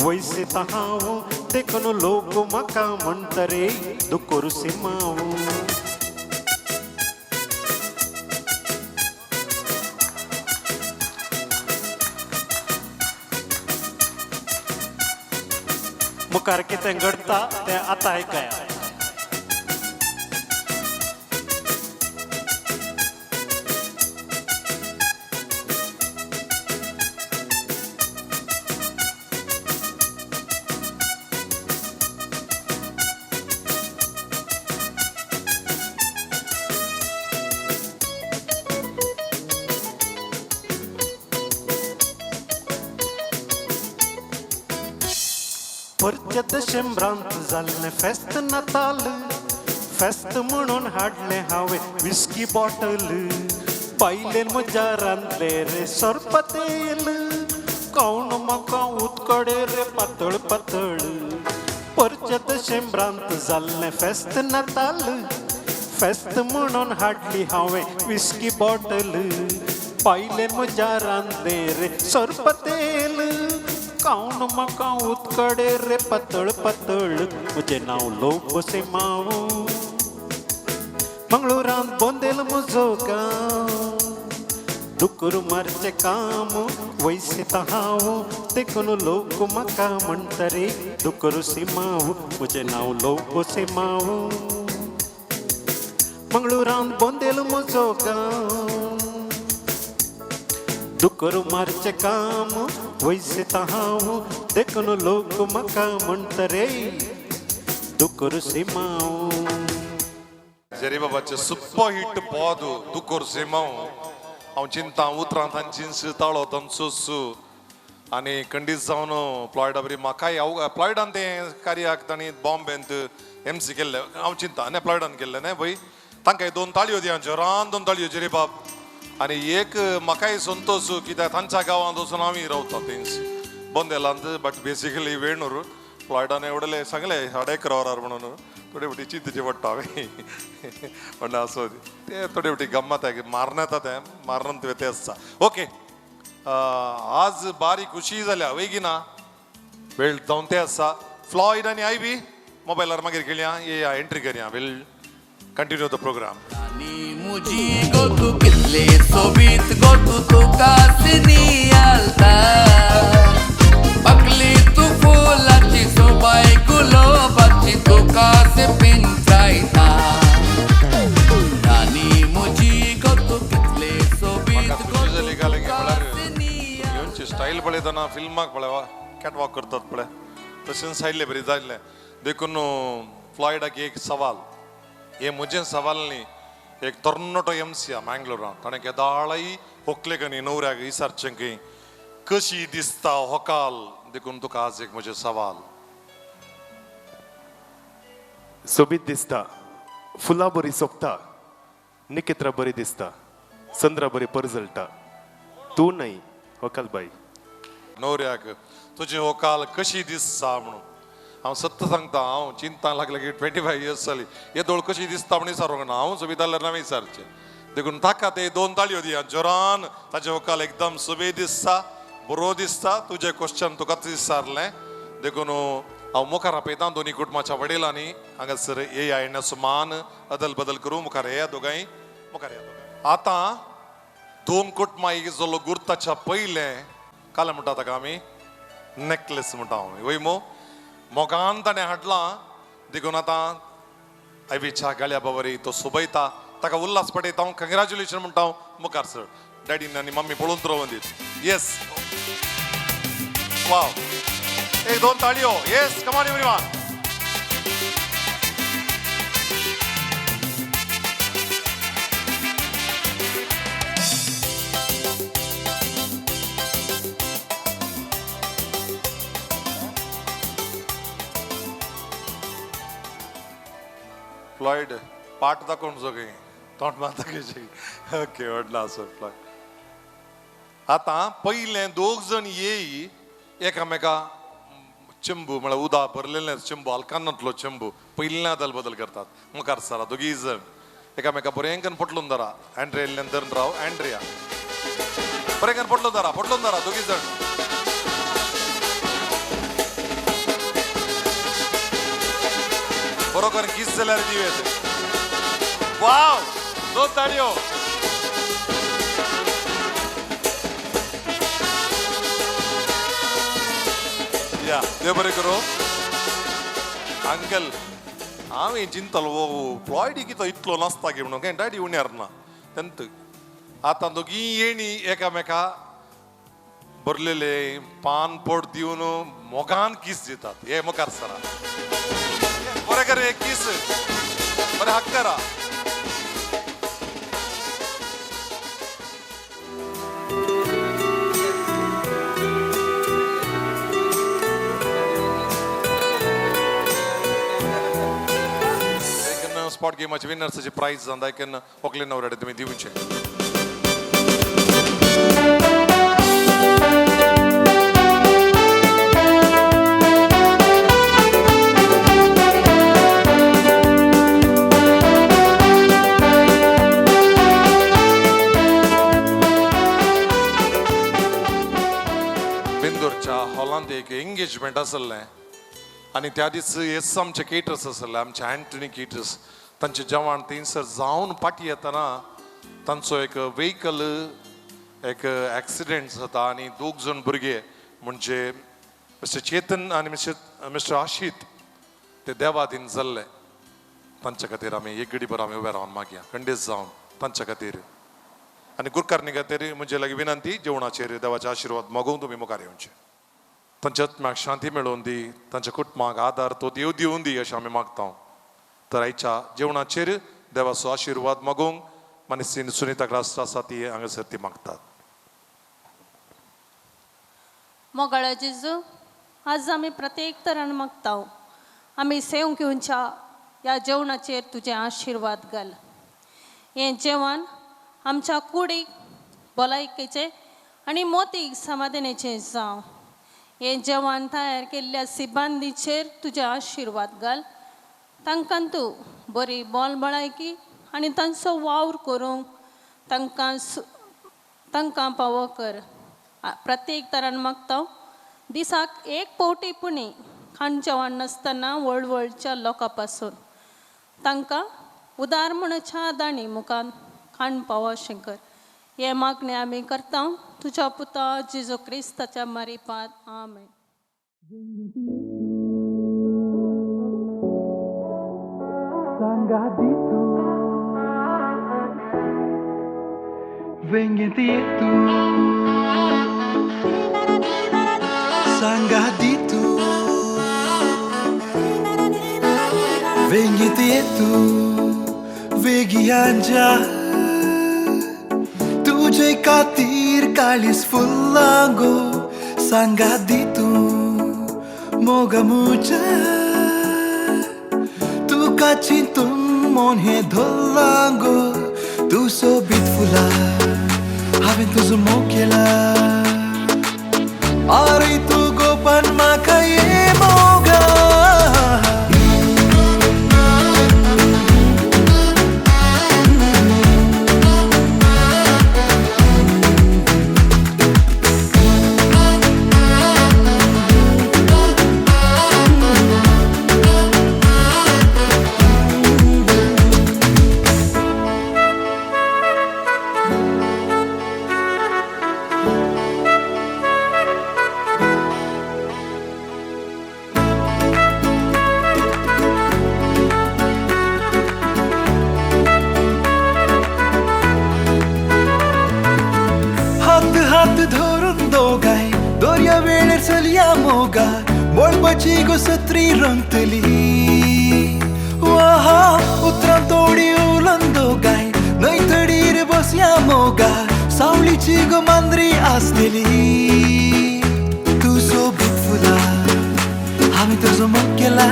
वयसेता हांव देखून लोक म्हाका म्हणटा रे दुकर सिमांव. मुखार कितें घडटा तें आतां आयकया. परच्या दशेंब्रांत जाल्लें फेस्त नाताल फेस्त म्हणून हाडलें हांवें विस्की बॉटल बायलेन म्हज्या रांदलें रे सोरपतेल कोण म्हाका उदकडे रे पातळ पातळ परच्या दशेंब्रांत जाल्लें फेस्त नाताल फेस्त म्हणून हाडली हांवें विस्की बॉटल बायलेन म्हज्या रांदलें रे सोरपतेल कावन म्हाका उदकडे रे पातळ पातळ म्हजें नांव लोबो सिमांव मंगळूरांत बोंदेल म्हजो गांव दुकर मारचें काम वयसेता हांव देखून लोक म्हाका म्हणटा रे दुकर सिमांव म्हजें नांव लोबो सिमांव मंगळूरांत बोंदेल म्हजो गांव दुकर मारचें काम वयसेता हांव देखून लोक म्हाका म्हणटा रे दुकर सिमांव. जेरी बाबाचें सुपर हिट पद दुकर सिमांव हांव चिंता उतरां तांची ताळो तांचो आनी खंडीत जावन फ्लॉयडा बरी म्हाकाय हांव फ्लॉयडान तें कार्याक तांणी बॉम्बेंत एमसी केल्लें हांव चिंता न्ही फ्लॉयडान केल्लें न्ही पळय तांकां दोन ताळयो दी जोरान दोन ताळयो जेरी बाब आनी एक म्हाकाय संतोश कित्याक तांच्या गांवांत वचून आमी रावता थंयच बोंदेलांत बट बेसिकली वेणूर फ्लॉयडान एवढले सांगले साडे 1.25 वरार म्हणून थोडे फावटी चिंतचे पडटा हांवें म्हणल्यार आसो ते थोडे फावटी गम्मत मारण्यात तें मारणांत ते आसता. ओके आज बारीक खुशी जाल्या वय की ना वेळ जावन ते आसा. फ्लॉयड आनी आयवी मोबायलार मागीर खेळया येया एंट्री करया will continue the programme. मुजी गो तू कितले सोबीत गो तू तुका सिनी आलता पकली तू फुलाची सोबाय गुलाबाची तुका से पिंचायता रानी मुजी गो तू कितले सोबीत गो तू तुका सिनी स्टायल पळयतना फिल्माक पळय कॅट वॉक करतात पळय तशेंच सायडले बरी जाल्लें देखून फ्लॉयडाक एक सवाल हे म्हजें सवाल न्ही एक तरणाटो एमसी मँगलोरान ताणें केदाळाय होकलेक न्ही न्हवऱ्याक विचारचें की कशी दिसता होकाल देखून तुका आज एक म्हजें सवाल. सोबीत दिसता, फुलां बरी सोबता, निकेत्रा बरी दिसता, चंद्रा बरी परजळटा, तूं न्हय होकाल बाई. न्हवऱ्याक तुजी होकाल कशी दिसता म्हणून हांव सत्य सांगता, हांव चिंता लागलें की 25 इयर्स जाली येदोळ कशी दिसता म्हणून विचारूंक ना, हांव सोबीत जाल्यार ना विचारचें. देखून ताका ते 2 ताळयो दिया जोरान, ताजें होकाल एकदम सोबीत दिसता, बरो दिसता. तुजें क्वेश्चन तुकाच विचारलें, देखून हांव मुखार आपयता दोनी कुटुंबाच्या वडिलांनी हांगासर येया, येण्याचो मान अदल बदल करूं. मुखार येया दोगांय, मुखार येया दोगांय. आतां दोन कुटुंबां एक जालो गुर्ताच्या पयलें काल म्हणटा ताका आमी नेकलेस म्हणटा हांव वय मो मोगान ताणें हाडलां, देखून आतां आयवीच्या गाळ्या बाबरी तो सोबयता, ताका उल्हास पडयता हांव, कंग्रेच्युलेशन म्हणटा हांव. मुखार सर डॅडीन आनी मम्मी पळोवन रावून दीत. येस, वाव, एक 2 ताळयो. Yes, come on everyone. Floyd पाट दाखोवन सगळीं तोंड मारता कशी. ओके, व्हडलो आसो फ्लॉयड. आतां पयलें दोग जण येई एकामेका चेंबू म्हळ्यार उदक भरलेलें चेंबू, आल्कानांतलो चेंबू पयल्या अदल बदल करतात. मुखार सरा दोगीय जण एकामेका बरें करून पोटलून धरा. अँड्रिया इल्ल्यान धरून राव, अँड्रिया बरें करून पोटलून धरा, पोटलून धरा दोगीय जण. बरोबर किस जाल्यार दिवेत. वाव, 2 ताळयो. या देव बरें करूं. अंकल हांवें चिंतलो वो फ्लॉयड कितो इतलो नासता की म्हणून काय डॅडी उण्यार ना तेंत. आतां दोगी येणी एकामेका भरलेले पान पोट दिवन मोगान किस दितात. हे मुखार सरा बरें कर, एक किस बरें हक करा. स्पॉट गेमाचे विनर्साचे प्रायज जावन केन्ना होकले नवऱ्याडे तुमी दिवचे. बेंदूरच्या हॉलांत एक एंगेजमेंट आसलें आनी त्या दीस येस आमचे केटर्स आसले, आमचे अँटनी केटर्स, तांचे जेवण थंयसर जावन पाटी येतना तांचो एक व्हेकल एक एक्सिडेंट जाता आनी दोग जण भुरगे म्हणजे मिस्टर चेतन आनी मिस्टर आशीत ते देवादीन जाल्ले. तांच्या खातीर आमी एक घडीभर आमी उबे रावन मागया खंडीत जावन तांच्या खातीर आनी गुरकारणी खातीर म्हजे लागीं विनंती, जेवणाचेर देवाचे आशिर्वाद मागूंक तुमी मुखार येवचे. तांच्या आत्म्याक शांती मेळोवन दी, तांच्या कुटुंबाक आदार तो देव दिवन दी अशें आमी मागता. तर आयच्या जेवणाचेर देवाचो आशिर्वाद मागूंक मानसी सुनिता क्रास्त आसा ती हांगासर ती मागतात. मोगाळा जेजू, आज आमी प्रत्येक तरान मागता, आमी सेव घेवच्या ह्या जेवणाचेर तुजें आशिर्वाद घाल. हें जेवण आमच्या कुडीक भलायकेचें आनी मोतीक समाधानाचें जावं. हें जेवण तयार केल्ल्या सिबांदीचेर तुजें आशिर्वाद घाल. तांकां तूं बरी बोल भलायकी आनी तांचो वावर करूंक तांकां तांकां पावो कर. प्रत्येक तरान मागता, दिसाक एक पावटी पुणी खाण जेवण नासतना वळवळच्या लोकां पासून तांकां उदार म्हणच्या दाणी मुखार खाण पावो अशें कर. हें मागणें आमी करता तुज्या पुता जेजू क्रिस्ताच्या मारिपात. आमेन. तुझे खातीर काळीज फुल्लां गो, सांगा दी तूं. मोगा मुजा तुका चिंतून मन हें धरलां गो तूं सोबीत फुलां हांवें तुजो मोग केला आरे तूं गोपान म्हाका ये मोगा हात हात धरून दोगांय दर्या वेळेर चलया मोगा मळबाची गो सत्री रंगतली वाहा उतरां तोडी उलोवन दोगांय न्हंय तडीर बसया मोगा सावळीची गो मांद्री आसतली तूं सोबीत फुलां हांवें तुजो मोग केला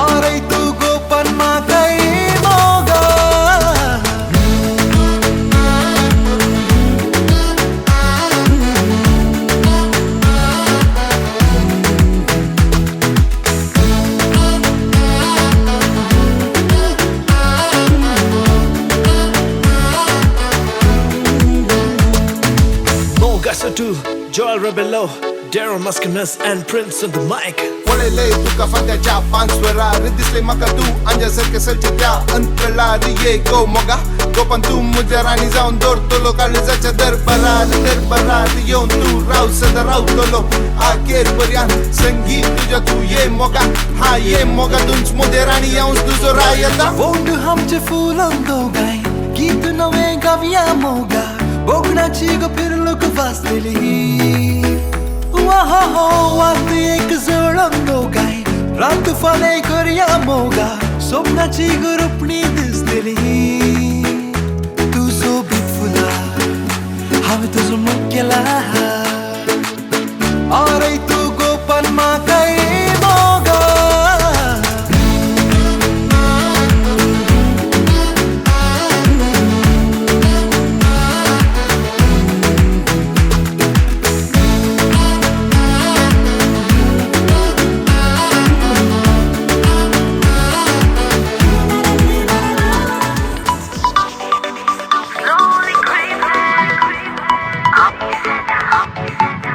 आरे तूं गोपान म्हाका ये मोगा Mogasotu, Joel Rebello, Darren Muskinus and Prince on the mic. पळयले तुका फांत्याच्या पांचवरार दिसले म्हाका तूं आंज्या सारकें सलचे त्या अंतळार ये गो मोगा गोपान तूं म्हज्या राणी जावन दवरतलो काळजाच्या दरबारार दरबारार येवन तूं राव सदां रावतलो आखेर पर्यंत संगीत तुज्या तूं ये मोगा हा ये मोगा तूंच म्हजे राणी हांवच तुजो रायता वोंड आमचे फुलां दोगांय गीत नवें गावया मोगा बोगणाची गो फिरलूक वाजतली वाह हो वात एक जळोवन दोगांय रात फालें करया मोगा स्वप्नाची गो रुपणी दिसतली तूं सोबीत फुलां हांवें तुजो मोग केला आरे तूं गोपान म्हाका ये मोगा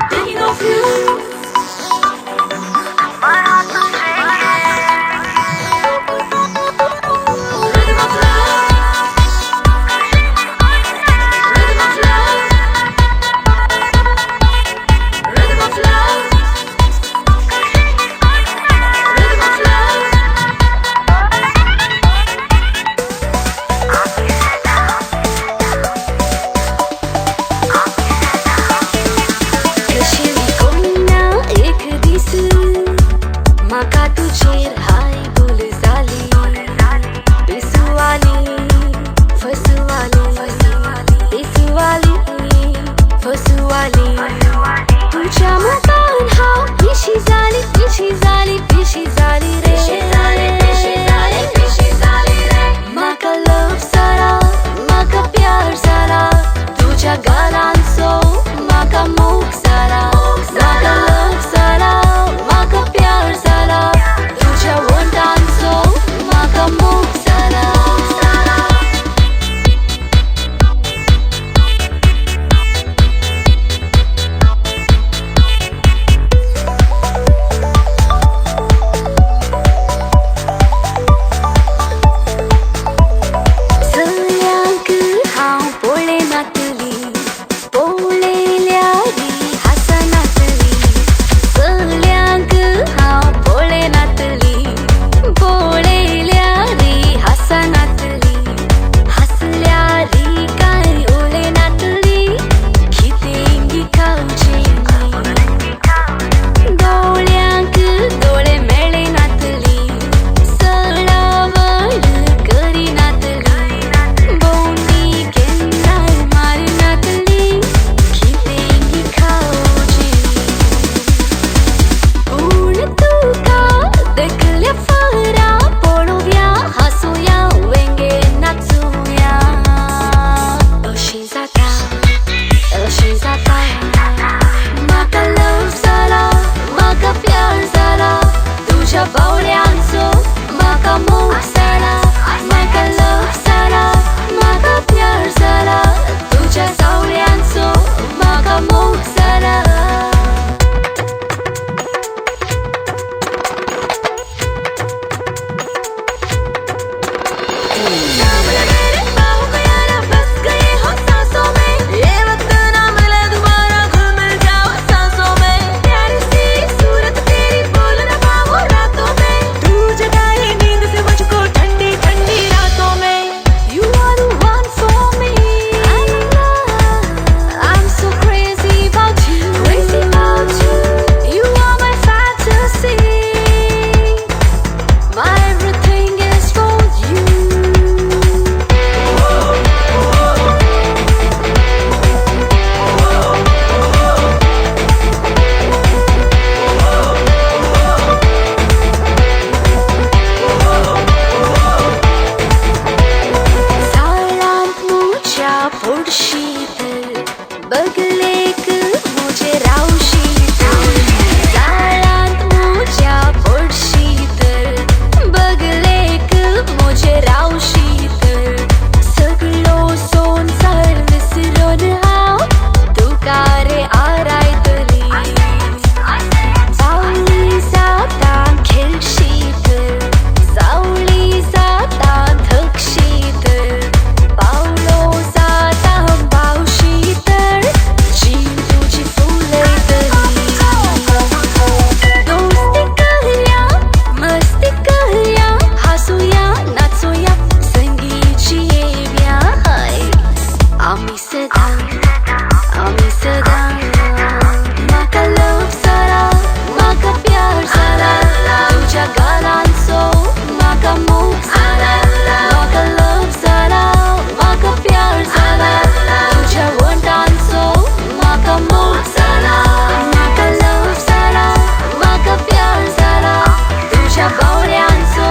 Thinking of you. My heart's Rhythm of love. Rhythm of love. Rhythm of love. Rhythm of love. कशी कोन्ना एक दीस म्हाका तुजेर हाय भूल जाली पिसुवाली फसुवाली पिसुवाली फसुवाली तुझ्या मुखान हांव पिशी जाली पिशी जाली पिशी जाली रे पिशी जाली रे म्हाका लव जाला म्हाका प्यार जाला तुझ्या गालांचो म्हाका मोग जाला म्हाका लव जाला म्हाका प्यार जाला तुझ्या वोंटांचो म्हाका मोग जाला. पडशी तर बगलेक म्हजे रावशी तर जाळांत म्हज्या पडशी तर बगलेक म्हजे रावशी तर सगळो संवसार विसरून हांव तुका रे आरायतली सावळी जाता खेळशी तर सावळी जाता थकशी तर पावलो जाता पावशी तर जीव तुजी फुलयतली दोस्ती करया मस्ती करया हासुया नाचुया संगी जियेवया हाय आमी सदां आमी सदां म्हाका लव जाला म्हाका प्यार जाला तुज्या गालांचो म्हाका मोग जाला म्हाका लव जाला म्हाका प्यार जाला तुज्या वंटांचो म्हाका मोग जाला म्हाका लव जाला म्हाका प्यार जाला तुज्या बावळ्यांचो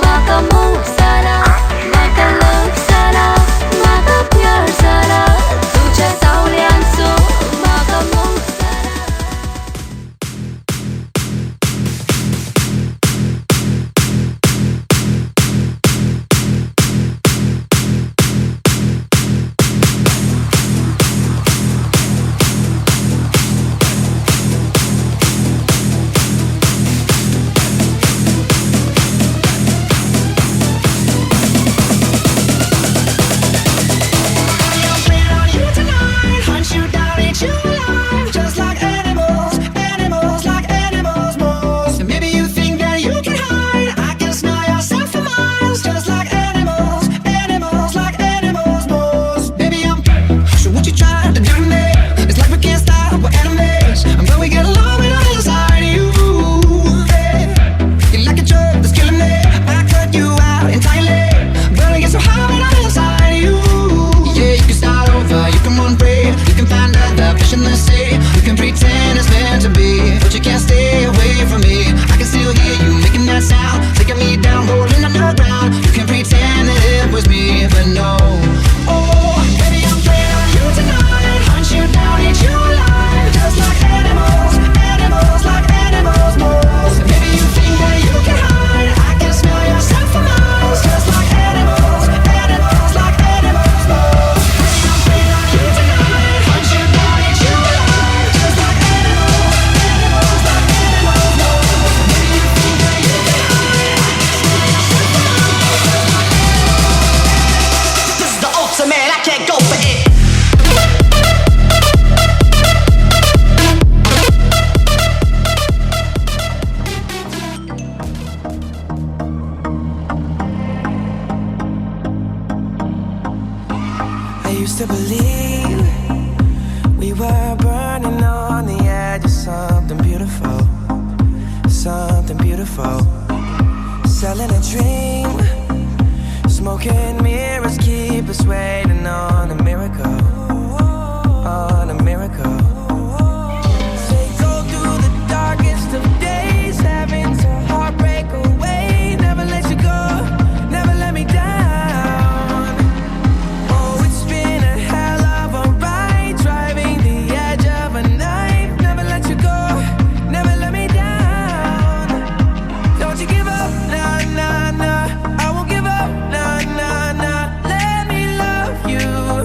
म्हाका मोग जाला म्हाका लव जाला म्हाका प्यार जाला तुज्या सावळ्यांचो म्हाका मोग जाला. Hunt you down, eat you alive, just like animals, animals, like animals, more. And maybe you think that you can hide. I can smell yourself for miles, just like animals, animals, like animals, more. Baby, I'm so what you trying to do to me? It's like we can't stop, we're enemies. I'm glad we get along when I'm inside you. Yeah. You're like a drug that's killing me. I cut you out entirely. Burning it so high when I'm inside you. Yeah, you can start over, you can run free, you can find other fish in the sea. You can pretend it's meant to be, but you can't stay away from me. I can still hear you making that sound, taking me down, rolling underground. You can pretend that it was me, but no. Oh, baby, I'm playing on you tonight. Hunt you down, eat you alive, just like animals, animals, like animals. More. Maybe you think that you can hide. I can smell yourself for miles, just like animals, animals, like animals. More. This is the ultimate, I can't go for it. I used to believe we were burning on the edge of something beautiful, something beautiful. Selling a dream, smoking mirrors keep us waiting on a miracle, on a miracle. Say go through the darkest of days, having to heartbreak away. Never let you go, never let me down. Oh, it's been a hell of a ride, driving the edge of a knife. Never let you go, never let me down. Don't you give up, nah, nah, nah. I won't give up, nah, nah, nah. Let me love you.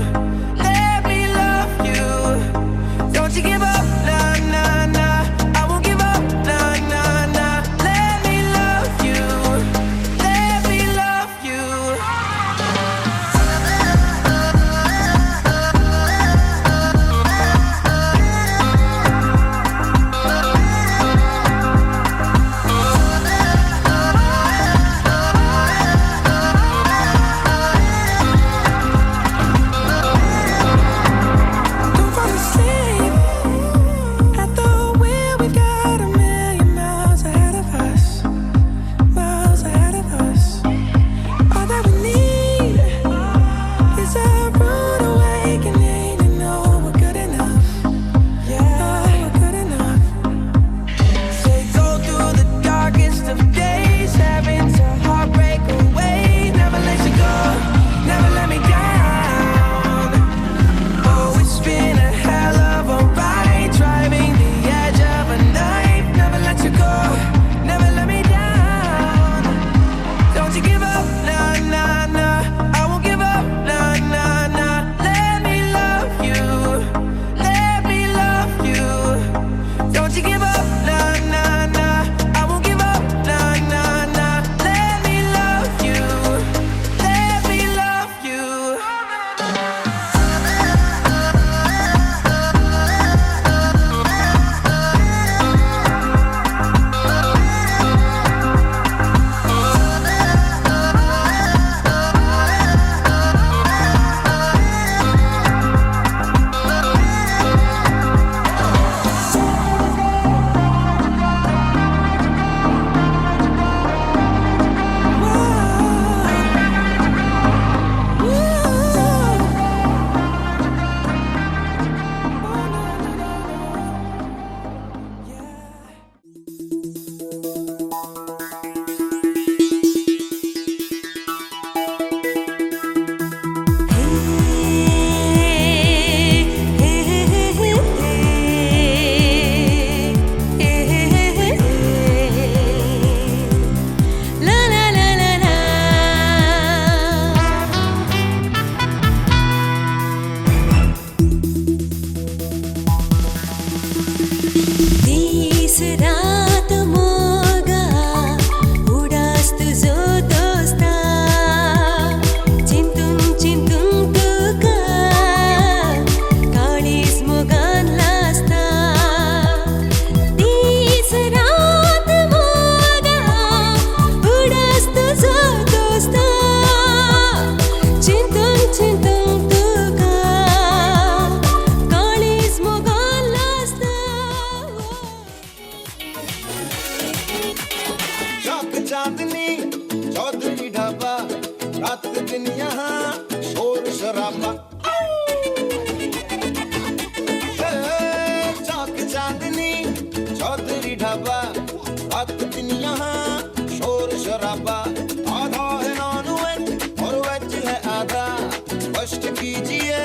कीजिए,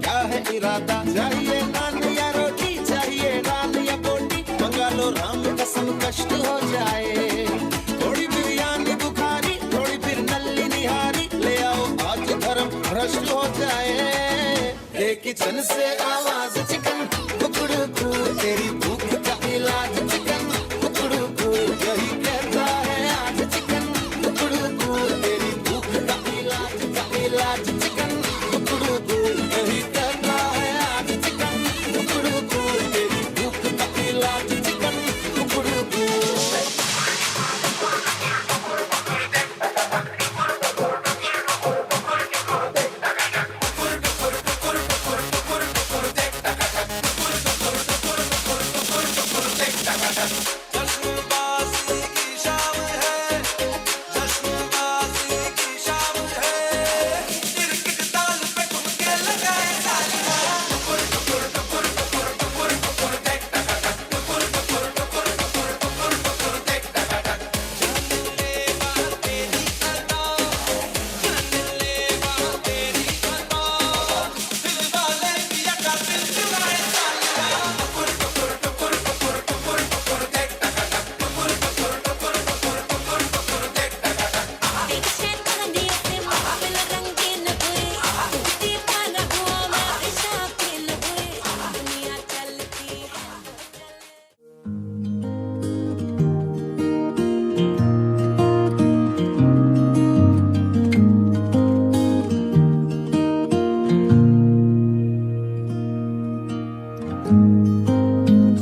क्या है इरादा? चाहिए नान या रोटी, चाहिए दाल या बोटी, मंगा लो राम कसम कष्ट हो जाए। थोड़ी बिरयानी बुखारी, थोड़ी फिर नल्ली निहारी, ले आओ आज धर्म भ्रष्ट हो जाए। एक किचन से आवाज चिकन कुकड़ू कू, तेरी भूख का इलाज चिकन कुकड़ू कू, यही कहता है आज चिकन कुकड़ू कू, तेरी भूख का इलाज चिकन कुकड़ू कू, यही कहता है आज चिकन कुकड़ू कू, तेरी भूख का इलाज चिकन कुकड़ू कू। जश्नबाजी की शाम है, जश्नबाजी की शाम है, तिरकिट ताल पे ठुमके लगाए तालियां। टुकुर टुकुर टुकुर टुकुर टुकुर टुकुर टेक टक टक, टुकुर टुकुर टुकुर टुकुर टुकुर टुकुर टेक टक टक। जानलेवा तेरी अदा, जानलेवा तेरी अदा, दिल वाले पिया का दिल चुराए तालियां। टुकुर टुकुर टुकुर टुकुर टुकुर टुकुर टेक टक टक, टुकुर टुकुर टुकुर टुकुर टुकुर टुकुर टेक टक टक।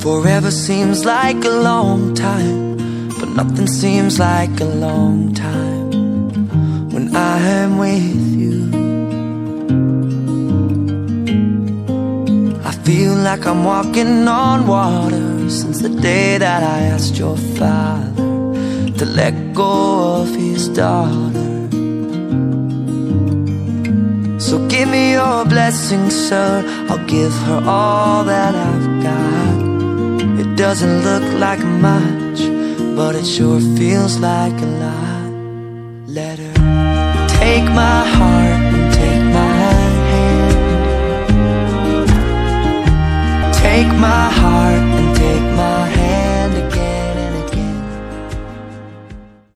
Forever seems like a long time, but nothing seems like a long time when I am with you. I feel like I'm walking on water since the day that I asked your father to let go of his daughter. So give me your blessing, sir. I'll give her all that I've got. It doesn't look like much, but it sure feels like a lot. Let her take my heart and take my hand. Take my